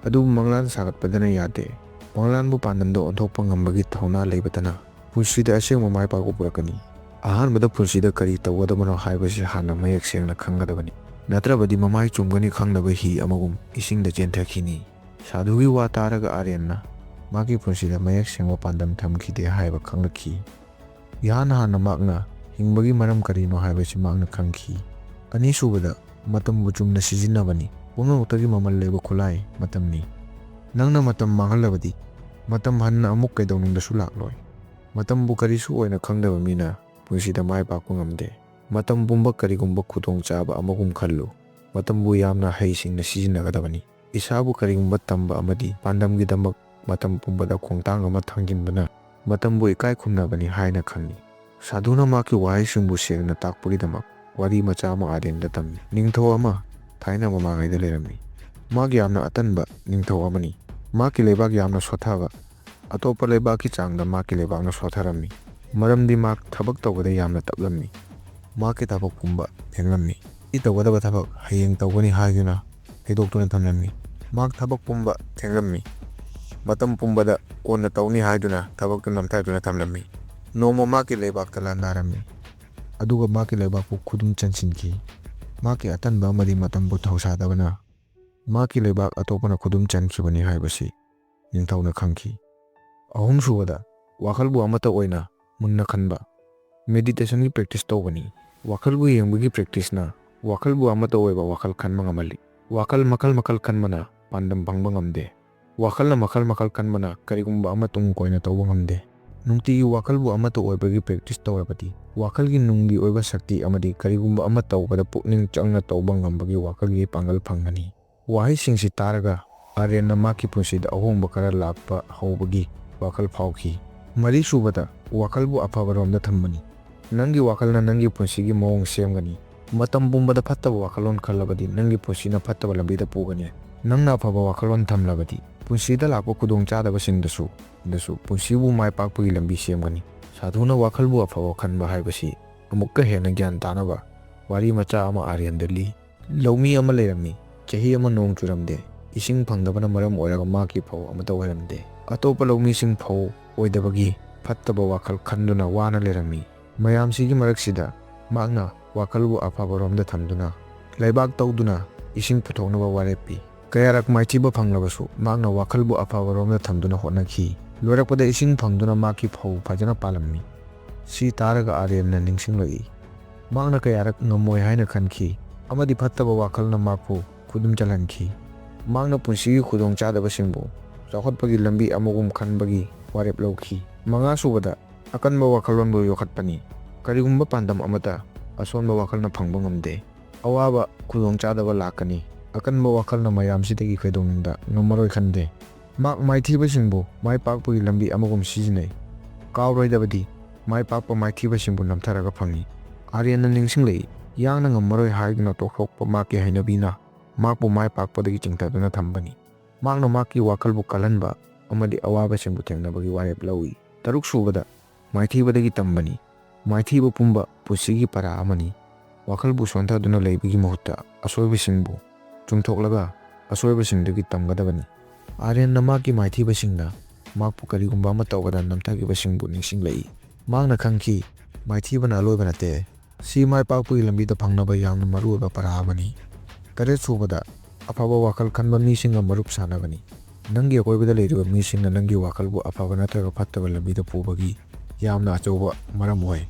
ꯑꯗꯨꯕꯨ ꯃꯪꯂꯥꯟ ꯁꯥꯒꯠꯄꯗꯅ ꯌꯥꯗꯦ꯫ ꯃꯪꯂꯥꯟꯕꯨ ꯄꯥꯟꯗꯝꯗ ꯑꯣꯟꯊꯣꯛꯄ ꯉꯝꯕꯒꯤ ꯊꯧꯅꯥ ꯂꯩꯕꯇꯅ ꯄꯨꯟꯁꯤꯗ ꯑꯁꯦꯡꯕ ꯃꯥꯏ ꯄꯥꯛꯄ ꯄꯨꯔꯛꯀꯅꯤ꯫ ꯑꯍꯥꯟꯕꯗ ꯄꯨꯟꯁꯤꯗ ꯀꯔꯤ ꯇꯧꯒꯗꯕꯅꯣ ꯍꯥꯏꯕꯁꯤ ꯍꯥꯟꯅ ꯃꯌꯦꯛ ꯁꯦꯡꯅ ꯈꯪꯒꯗꯕꯅꯤ꯫ ꯅꯠꯇ꯭ꯔꯕꯗꯤ ꯃꯃꯥꯏ ꯆꯨꯝꯒꯅꯤ ꯈꯪꯗꯕ ꯍꯤ ꯑꯃꯒꯨꯝ ꯏꯁꯤꯡꯗ ꯆꯦꯟꯊꯈꯤꯅꯤ꯫ ꯁꯥꯙꯨꯒꯤ ꯋꯥ ꯇꯥꯔꯒ ꯑꯥꯔꯌꯟꯅ ꯃꯍꯥꯛꯀꯤ ꯄꯨꯟꯁꯤꯗ ꯃꯌꯦꯛ ꯁꯦꯡꯕ ꯄꯥꯟꯗꯝ ꯊꯝꯈꯤꯗꯦ ꯍꯥꯏꯕ ꯈꯪꯂꯛꯈꯤ꯫ ꯏꯍꯥꯟ ꯍꯥꯟꯅ ꯃꯍꯥꯛꯅ ꯍꯤꯡꯕꯒꯤ ꯃꯔꯝ ꯀꯔꯤꯅꯣ ꯍꯥꯏꯕꯁꯤ ꯃꯍꯥꯛꯅ ꯈꯪꯈꯤ꯫ ꯑꯅꯤꯁꯨꯕꯗ, ꯃꯇꯝꯕꯨ ꯆꯨꯝꯅ ꯁꯤꯖꯤꯟꯅꯕꯅꯤ꯫ ꯄꯨꯝꯅꯃꯛꯇꯒꯤ ꯃꯃꯜ ꯂꯩꯕ ꯈꯨꯠꯂꯥꯏ ꯃꯇꯝꯅꯤ꯫ ꯅꯪꯅ ꯃꯇꯝ ꯃꯥꯡꯍꯜꯂꯕꯗꯤ, ꯃꯇꯝ ꯍꯟꯅ ꯑꯃꯨꯛ ꯀꯩꯗꯧꯅꯨꯡꯗꯁꯨ ꯂꯥꯛꯂꯣꯏ꯫ ꯃꯇꯝꯕꯨ ꯀꯔꯤꯁꯨ ꯑꯣꯏꯅ ꯈꯪꯗꯕ ꯃꯤꯅ ꯄꯨꯟꯁꯤꯗ ꯃꯥꯏ ꯄꯥꯛꯄ ꯉꯝꯗꯦ꯫ ꯃꯇꯝ ꯄꯨꯝꯕ ꯀꯔꯤꯒꯨꯝꯕ ꯈꯨꯗꯣꯡꯆꯥꯕ ꯑꯃꯒꯨꯝ ꯈꯜꯂꯨ꯫ ꯃꯇꯝꯕꯨ ꯌꯥꯝꯅ ꯍꯩꯁꯤꯡꯅ ꯁꯤꯖꯤꯟꯅꯒꯗꯕꯅꯤ꯫ ꯏꯁꯥꯕꯨ ꯀꯔꯤꯒꯨꯝꯕ ꯇꯝꯕ ꯑꯃꯗꯤ ꯄꯥꯟꯗꯝꯒꯤꯗꯃꯛ ꯃꯇꯝ ꯄꯨꯝꯕꯗ ꯈꯣꯡꯊꯥꯡ ꯑꯃ ꯊꯥꯡꯖꯤꯟꯕꯅ ꯃꯇꯝꯕꯨ ꯏꯀꯥꯏ ꯈꯨꯝꯅꯕꯅꯤ ꯍꯥꯏꯅ ꯈꯪꯏ꯫ ꯁꯥꯗꯨꯅ ꯃꯍꯥꯛꯀꯤ ꯋꯥꯍꯩꯁꯤꯡꯕꯨ ꯁꯦꯡꯅ ꯇꯥꯛꯄꯒꯤꯗꯃꯛ ꯋꯥꯔꯤ ꯃꯆꯥ ꯑꯃ ꯑꯥꯔꯌꯟꯗ ꯇꯝꯃꯤ꯫ ꯅꯤꯡꯊꯧ ꯑꯃ ꯊꯥꯏꯅ ꯃꯃꯥꯡꯉꯩꯗ ꯂꯩꯔꯝꯃꯤ꯫ ꯃꯍꯥꯛ ꯌꯥꯝꯅ ꯑꯇꯟꯕ ꯅꯤꯡꯊꯧ ꯑꯃꯅꯤ꯫ ꯃꯍꯥꯛꯀꯤ ꯂꯩꯕꯥꯛ ꯌꯥꯝꯅ ꯁꯣꯠꯊꯕ, ꯑꯇꯣꯞꯄ ꯂꯩꯕꯥꯛꯀꯤ ꯆꯥꯡꯗ ꯃꯍꯥꯛꯀꯤ ꯂꯩꯕꯥꯛꯅ ꯁꯣꯠꯊꯔꯝꯃꯤ꯫ ꯃꯔꯝꯗꯤ ꯃꯍꯥꯛ ꯊꯕꯛ ꯇꯧꯕꯗ ꯌꯥꯝꯅ ꯇꯞꯂꯝꯃꯤ꯫ ꯃꯍꯥꯛꯀꯤ ꯊꯕꯛ ꯄꯨꯝꯕ ꯊꯦꯡꯂꯝꯃꯤ꯫ ꯃꯤ ꯇꯧꯒꯗꯕ ꯊꯕꯛ ꯍꯌꯦꯡ ꯇꯧꯒꯅꯤ ꯍꯥꯏꯗꯨꯅ ꯍꯩꯗꯣꯛꯇꯨꯅ ꯊꯝꯂꯝꯃꯤ꯫ ꯃꯍꯥꯛ ꯊꯕꯛ ꯄꯨꯝꯕ ꯊꯦꯡꯂꯝꯃꯤ꯫ ꯃꯇꯝ ꯄꯨꯝꯕꯗ ꯀꯣꯟꯅ ꯇꯧꯅꯤ ꯍꯥꯏꯗꯨꯅ ꯊꯕꯛꯇꯨ ꯅꯝꯊꯗꯨꯅ ꯊꯝꯂꯝꯃꯤ꯫ ꯅꯣꯡꯃ ꯃꯍꯥꯛꯀꯤ ꯂꯩꯕꯥꯛꯇ ꯂꯥꯟꯗꯥꯔꯝꯃꯤ꯫ ꯑꯗꯨꯒ ꯃꯍꯥꯛꯀꯤ ꯂꯩꯕꯥꯛꯄꯨ ꯈꯨꯗꯨꯝ ꯆꯟꯁꯤꯟꯈꯤ꯫ ꯃꯍꯥꯛꯀꯤ ꯑꯇꯟꯕ ꯑꯃꯗꯤ ꯃꯇꯝꯕꯨ ꯊꯧꯁꯥꯗꯕꯅ ꯃꯍꯥꯛꯀꯤ ꯂꯩꯕꯥꯛ ꯑꯇꯣꯞꯄꯅ ꯈꯨꯗꯨꯝ ꯆꯟꯈꯤꯕꯅꯤ ꯍꯥꯏꯕꯁꯤ ꯅꯤꯡꯊꯧꯅ ꯈꯪꯈꯤ꯫ ꯑꯍꯨꯝꯁꯨꯕꯗ, ꯋꯥꯈꯜꯕꯨ ꯑꯃꯠꯇ ꯑꯣꯏꯅ ꯃꯨꯟꯅ ꯈꯟꯕ꯫ ꯃꯦꯗꯤꯇꯦꯁꯟꯒꯤ ꯄ꯭ꯔꯦꯛꯇꯤꯁ ꯇꯧꯕꯅꯤ꯫ ꯋꯥꯈꯜꯕꯨ ꯌꯦꯡꯕꯒꯤ ꯄ꯭ꯔꯦꯛꯇꯤꯁꯅ ꯋꯥꯈꯜꯕꯨ ꯑꯃꯠꯇ ꯑꯣꯏꯕ ꯋꯥꯈꯜ ꯈꯟꯕ ꯉꯝꯍꯜꯂꯤ꯫ ꯋꯥꯈꯜ ꯃꯈꯜ ꯃꯈꯜ ꯈꯟꯕꯅ ꯄꯥꯟꯗꯝ ꯐꯪꯕ ꯉꯝꯗꯦ꯫ ꯋꯥꯈꯜꯅ ꯃꯈꯜ ꯃꯈꯜ ꯈꯟꯕꯅ ꯀꯔꯤꯒꯨꯝꯕ ꯑꯃ ꯇꯨꯡ ꯀꯣꯏꯅ ꯇꯧꯕ ꯉꯝꯗꯦ꯫ ꯅꯨꯡꯇꯤꯒꯤ ꯋꯥꯈꯜꯕꯨ ꯑꯃꯠꯇ ꯑꯣꯏꯕꯒꯤ practice ꯇꯧꯔꯕꯗꯤ, ꯋꯥꯈꯜꯒꯤ ꯅꯨꯡꯒꯤ ꯑꯣꯏꯕ ꯁꯛꯇꯤ ꯑꯃꯗꯤ ꯀꯔꯤꯒꯨꯝꯕ ꯑꯃ ꯇꯧꯕꯗ ꯄꯨꯛꯅꯤꯡ ꯆꯪꯅ ꯇꯧꯕ ꯉꯝꯕꯒꯤ ꯋꯥꯈꯜꯒꯤ ꯄꯥꯡꯒꯜ ꯐꯪꯒꯅꯤ꯫ ꯋꯥꯍꯩꯁꯤꯡꯁꯤ ꯇꯥꯔꯒ ꯑꯥꯔꯌꯟꯅ ꯃꯍꯥꯛꯀꯤ ꯄꯨꯟꯁꯤꯗ ꯑꯍꯣꯡꯕ ꯈꯔ ꯂꯥꯛꯄ ꯍꯧꯕꯒꯤ ꯋꯥꯈꯜ ꯐꯥꯎꯈꯤ꯫ ꯃꯔꯤꯁꯨꯕꯗ, ꯋꯥꯈꯜꯕꯨ ꯑꯐꯕꯔꯣꯝꯗ ꯊꯝꯕꯅꯤ꯫ ꯅꯪꯒꯤ ꯋꯥꯈꯜꯅ ꯅꯪꯒꯤ ꯄꯨꯟꯁꯤꯒꯤ ꯃꯑꯣꯡ ꯁꯦꯝꯒꯅꯤ꯫ ꯃꯇꯝ ꯄꯨꯝꯕꯗ ꯐꯠꯇꯕ ꯋꯥꯈꯜꯂꯣꯟ ꯈꯜꯂꯕꯗꯤ, ꯅꯪꯒꯤ ꯄꯨꯟꯁꯤꯅ ꯐꯠꯇꯕ ꯂꯝꯕꯤꯗ ꯄꯨꯒꯅꯤ꯫ ꯅꯪꯅ ꯑꯐꯕ ꯋꯥꯈꯜꯂꯣꯟ ꯊꯝꯂꯕꯗꯤ, ꯄꯨꯟꯁꯤꯗ ꯂꯥꯛꯄ ꯈꯨꯗꯣꯡꯆꯥꯗꯕꯁꯤꯡꯗꯁꯨ, ꯗꯁꯨ ꯄꯨꯟꯁꯤꯕꯨ ꯃꯥꯏ ꯄꯥꯛꯄꯒꯤ ꯂꯝꯕꯤ ꯁꯦꯝꯒꯅꯤ꯫ ꯁꯥꯗꯨꯅ ꯋꯥꯈꯜꯕꯨ ꯑꯐꯕ ꯈꯟꯕ ꯍꯥꯏꯕꯁꯤ ꯑꯃꯨꯛꯀ ꯍꯦꯟꯅ ꯒ꯭ꯌꯥꯟ ꯇꯥꯅꯕ ꯋꯥꯔꯤ ꯃꯆꯥ ꯑꯃ ꯑꯥꯔꯌꯟꯗ ꯂꯤ꯫ ꯂꯧꯃꯤ ꯑꯃ ꯂꯩꯔꯝꯃꯤ꯫ ꯆꯍꯤ ꯑꯃ ꯅꯣꯡ ꯆꯨꯔꯝꯗꯦ꯫ ꯏꯁꯤꯡ ꯐꯪꯗꯕꯅ ꯃꯔꯝ ꯑꯣꯏꯔꯒ ꯃꯍꯥꯛꯀꯤ ꯐꯧ ꯑꯃꯠꯇ ꯑꯣꯏꯔꯝꯗꯦ꯫ ꯑꯇꯣꯞꯄ ꯂꯧꯃꯤꯁꯤꯡ ꯐꯧ ꯑꯣꯏꯗꯕꯒꯤ ꯐꯠꯇꯕ ꯋꯥꯈꯜ ꯈꯟꯗꯨꯅ ꯋꯥꯅ ꯂꯩꯔꯝꯃꯤ꯫ ꯃꯌꯥꯝꯁꯤꯒꯤ ꯃꯔꯛꯁꯤꯗ ꯃꯍꯥꯛꯅ ꯋꯥꯈꯜꯕꯨ ꯑꯐꯕꯔꯣꯝꯗ ꯊꯝꯗꯨꯅ ꯂꯩꯕꯥꯛ ꯇꯧꯗꯨꯅ ꯏꯁꯤꯡ ꯄꯨꯊꯣꯛꯅꯕ ꯋꯥꯔꯦꯞ ꯄꯤ꯫ ꯀꯌꯥꯔꯛ ꯃꯥꯏꯊꯤꯕ ꯐꯪꯂꯕꯁꯨ ꯃꯍꯥꯛꯅ ꯋꯥꯈꯜꯕꯨ ꯑꯐꯕꯔꯣꯝꯗ ꯊꯝꯗꯨꯅ ꯍꯣꯠꯅꯈꯤ꯫ ꯂꯣꯏꯔꯛꯄꯗ ꯏꯁꯤꯡ ꯐꯪꯗꯨꯅ ꯃꯍꯥꯛꯀꯤ ꯐꯧ ꯐꯖꯅ ꯄꯥꯜꯂꯝꯃꯤ꯫ ꯁꯤ ꯇꯥꯔꯒ ꯑꯥꯔꯌꯟꯅ ꯅꯤꯡꯁꯤꯡꯂꯛꯏ꯫ ꯃꯍꯥꯛꯅ ꯀꯌꯥꯔꯛ ꯉꯝꯃꯣꯏ ꯍꯥꯏꯅ ꯈꯟꯈꯤ ꯑꯃꯗꯤ ꯐꯠꯇꯕ ꯋꯥꯈꯜꯅ ꯃꯍꯥꯛꯄꯨ ꯈꯨꯗꯨꯝ ꯆꯜꯍꯟꯈꯤ꯫ ꯃꯍꯥꯛꯅ ꯄꯨꯟꯁꯤꯒꯤ ꯈꯨꯗꯣꯡꯆꯥꯗꯕꯁꯤꯡꯕꯨ ꯆꯥꯎꯈꯠꯄꯒꯤ ꯂꯝꯕꯤ ꯑꯃꯒꯨꯝ ꯈꯟꯕꯒꯤ ꯋꯥꯔꯦꯞ ꯂꯧꯈꯤ꯫ ꯃꯉꯥꯁꯨꯕꯗ, ꯑꯀꯟꯕ ꯋꯥꯈꯜꯂꯣꯟꯕꯨ ꯌꯣꯛꯈꯠꯄꯅꯤ꯫ ꯀꯔꯤꯒꯨꯝꯕ ꯄꯥꯟꯗꯝ ꯑꯃꯠꯇ ꯑꯁꯣꯟꯕ ꯋꯥꯈꯜꯅ ꯐꯪꯕ ꯉꯝꯗꯦ꯫ ꯑꯋꯥꯕ, ꯈꯨꯗꯣꯡꯆꯥꯗꯕ ꯂꯥꯛꯀꯅꯤ꯫ ꯑꯀꯟꯕ ꯋꯥꯈꯜꯅ ꯃꯌꯥꯝꯁꯤꯗꯒꯤ ꯀꯩꯗꯧꯅꯨꯡꯗ ꯉꯝꯃꯔꯣꯏ ꯈꯟꯗꯦ꯫ ꯃꯍꯥꯛ ꯃꯥꯏꯊꯤꯕꯁꯤꯡꯕꯨ ꯃꯥꯏ ꯄꯥꯛꯄꯒꯤ ꯂꯝꯕꯤ ꯑꯃꯒꯨꯝ ꯁꯤꯖꯤꯟꯅꯩ꯫ ꯀꯥꯎꯔꯣꯏꯗꯕꯗꯤ, ꯃꯥꯏ ꯄꯥꯛꯄ ꯃꯥꯏꯊꯤꯕꯁꯤꯡꯕꯨ ꯅꯝꯊꯔꯒ ꯐꯪꯏ꯫ ꯑꯥꯔꯌꯟꯅ ꯅꯤꯡꯁꯤꯡꯂꯛꯏ, ꯌꯥꯡꯅ ꯉꯝꯃꯔꯣꯏ ꯍꯥꯏꯗꯨꯅ ꯇꯣꯛꯊꯣꯛꯄ ꯃꯍꯥꯛꯀꯤ ꯍꯩꯅꯕꯤꯅ ꯃꯍꯥꯛꯄꯨ ꯃꯥꯏ ꯄꯥꯛꯄꯗꯒꯤ ꯆꯤꯡꯊꯗꯨꯅ ꯊꯝꯕꯅꯤ꯫ ꯃꯍꯥꯛꯅ ꯃꯍꯥꯛꯀꯤ ꯋꯥꯈꯜꯕꯨ ꯀꯜꯍꯟꯕ ꯑꯃꯗꯤ ꯑꯋꯥꯕꯁꯤꯡꯕꯨ ꯊꯦꯡꯅꯕꯒꯤ ꯋꯥꯔꯦꯞ ꯂꯧꯏ꯫ ꯇꯔꯨꯛꯁꯨꯕꯗ, ꯃꯥꯏꯊꯤꯕꯗꯒꯤ ꯇꯝꯕꯅꯤ꯫ ꯃꯥꯏꯊꯤꯕ ꯄꯨꯝꯕ ꯄꯨꯟꯁꯤꯒꯤ ꯄꯔꯥ ꯑꯃꯅꯤ꯫ ꯋꯥꯈꯜꯕꯨ ꯁꯣꯟꯊꯗꯨꯅ ꯂꯩꯕꯒꯤ ꯃꯍꯨꯠꯇ ꯑꯁꯣꯏꯕꯁꯤꯡꯕꯨ ꯆꯨꯝꯊꯣꯛꯂꯒ ꯑꯁꯣꯏꯕꯁꯤꯡꯗꯒꯤ ꯇꯝꯒꯗꯕꯅꯤ꯫ ꯑꯥꯔꯌꯟꯅ ꯃꯍꯥꯛꯀꯤ ꯃꯥꯏꯊꯤꯕꯁꯤꯡꯅ ꯃꯍꯥꯛꯄꯨ ꯀꯔꯤꯒꯨꯝꯕ ꯑꯃ ꯇꯧꯕꯗ ꯅꯝꯊꯈꯤꯕꯁꯤꯡꯕꯨ ꯅꯤꯡꯁꯤꯡꯂꯛꯏ꯫ ꯃꯍꯥꯛꯅ ꯈꯪꯈꯤ, ꯃꯥꯏꯊꯤꯕꯅ ꯑꯂꯣꯏꯕ ꯅꯠꯇꯦ꯫ ꯁꯤ ꯃꯥꯏ ꯄꯥꯛꯄꯒꯤ ꯂꯝꯕꯤꯗ ꯐꯪꯅꯕ ꯌꯥꯝꯅ ꯃꯔꯨꯑꯣꯏꯕ ꯄꯔꯥ ꯑꯃꯅꯤ꯫ ꯇꯔꯦꯠꯁꯨꯕꯗ, ꯑꯐꯕ ꯋꯥꯈꯜ ꯈꯟꯕ ꯃꯤꯁꯤꯡꯒ ꯃꯔꯨꯞ ꯁꯥꯟꯅꯕꯅꯤ꯫ ꯅꯪꯒꯤ ꯑꯀꯣꯏꯕꯗ ꯂꯩꯔꯤꯕ ꯃꯤꯁꯤꯡꯅ ꯅꯪꯒꯤ ꯋꯥꯈꯜꯕꯨ ꯑꯐꯕ ꯅꯠꯇ꯭ꯔꯒ ꯐꯠꯇꯕ ꯂꯝꯕꯤꯗ ꯄꯨꯕꯒꯤ ꯌꯥꯝꯅ ꯑꯆꯧꯕ ꯃꯔꯝ ꯑꯣꯏ꯫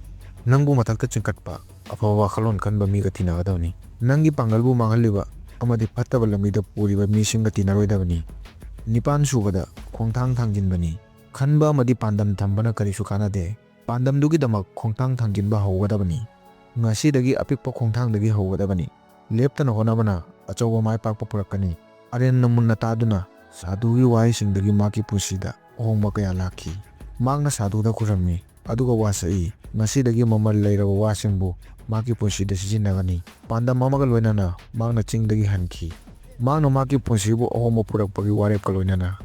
ꯅꯪꯕꯨ ꯃꯊꯛꯇ ꯆꯤꯡꯈꯠꯄ ꯑꯐꯕ ꯋꯥꯈꯜꯂꯣꯟ ꯈꯟꯕ ꯃꯤꯒ ꯇꯤꯟꯅꯒꯗꯕꯅꯤ꯫ ꯅꯪꯒꯤ ꯄꯥꯡꯒꯜꯕꯨ ꯃꯥꯡꯍꯜꯂꯤꯕ ꯑꯃꯗꯤ ꯐꯠꯇꯕ ꯂꯝꯕꯤꯗ ꯄꯨꯔꯤꯕ ꯃꯤꯁꯤꯡꯒ ꯇꯤꯟꯅꯔꯣꯏꯗꯕꯅꯤ꯫ ꯅꯤꯄꯥꯟ ꯁꯨꯕꯗ, ꯈꯣꯡꯊꯥꯡ ꯊꯥꯡꯖꯤꯟꯕꯅꯤ꯫ ꯈꯟꯕ ꯑꯃꯗꯤ ꯄꯥꯟꯗꯝ ꯊꯝꯕꯅ ꯀꯔꯤꯁꯨ ꯀꯥꯟꯅꯗꯦ꯫ ꯄꯥꯟꯗꯝꯗꯨꯒꯤꯗꯃꯛ ꯈꯣꯡꯊꯥꯡ ꯊꯥꯡꯖꯤꯟꯕ ꯍꯧꯒꯗꯕꯅꯤ꯫ ꯉꯁꯤꯗꯒꯤ ꯑꯄꯤꯛꯄ ꯈꯣꯡꯊꯥꯡꯗꯒꯤ ꯍꯧꯒꯗꯕꯅꯤ꯫ ꯂꯦꯞꯇꯅ ꯍꯣꯠꯅꯕꯅ ꯑꯆꯧꯕ ꯃꯥꯏ ꯄꯥꯛꯄ ꯄꯨꯔꯛꯀꯅꯤ꯫ ꯑꯥꯔꯌꯟꯅ ꯃꯨꯟꯅ ꯇꯥꯗꯨꯅ ꯁꯥꯗꯨꯒꯤ ꯋꯥꯍꯩꯁꯤꯡꯗꯒꯤ ꯃꯍꯥꯛꯀꯤ ꯄꯨꯟꯁꯤꯗ ꯑꯍꯣꯡꯕ ꯀꯌꯥ ꯂꯥꯛꯈꯤ꯫ ꯃꯍꯥꯛꯅ ꯁꯥꯗꯨꯗ ꯈꯨꯔꯝꯃꯤ, ꯑꯗꯨꯒ ꯋꯥꯁꯛꯏ꯫ ꯉꯁꯤꯗꯒꯤ ꯃꯃꯜ ꯂꯩꯔꯕ ꯋꯥꯁꯤꯡꯕꯨ ꯃꯍꯥꯛꯀꯤ ꯄꯨꯟꯁꯤꯗ ꯁꯤꯖꯤꯟꯅꯒꯅꯤ꯫ ꯄꯥꯟꯗꯝ ꯑꯃꯒ ꯂꯣꯏꯅꯅ ꯃꯍꯥꯛꯅ ꯆꯤꯡꯗꯒꯤ ꯍꯟꯈꯤ꯫ ꯃꯍꯥꯛꯅ ꯃꯍꯥꯛꯀꯤ ꯄꯨꯟꯁꯤꯕꯨ ꯑꯍꯣꯡꯕ ꯄꯨꯔꯛꯄꯒꯤ ꯋꯥꯔꯦꯞꯀ ꯂꯣꯏꯅꯅ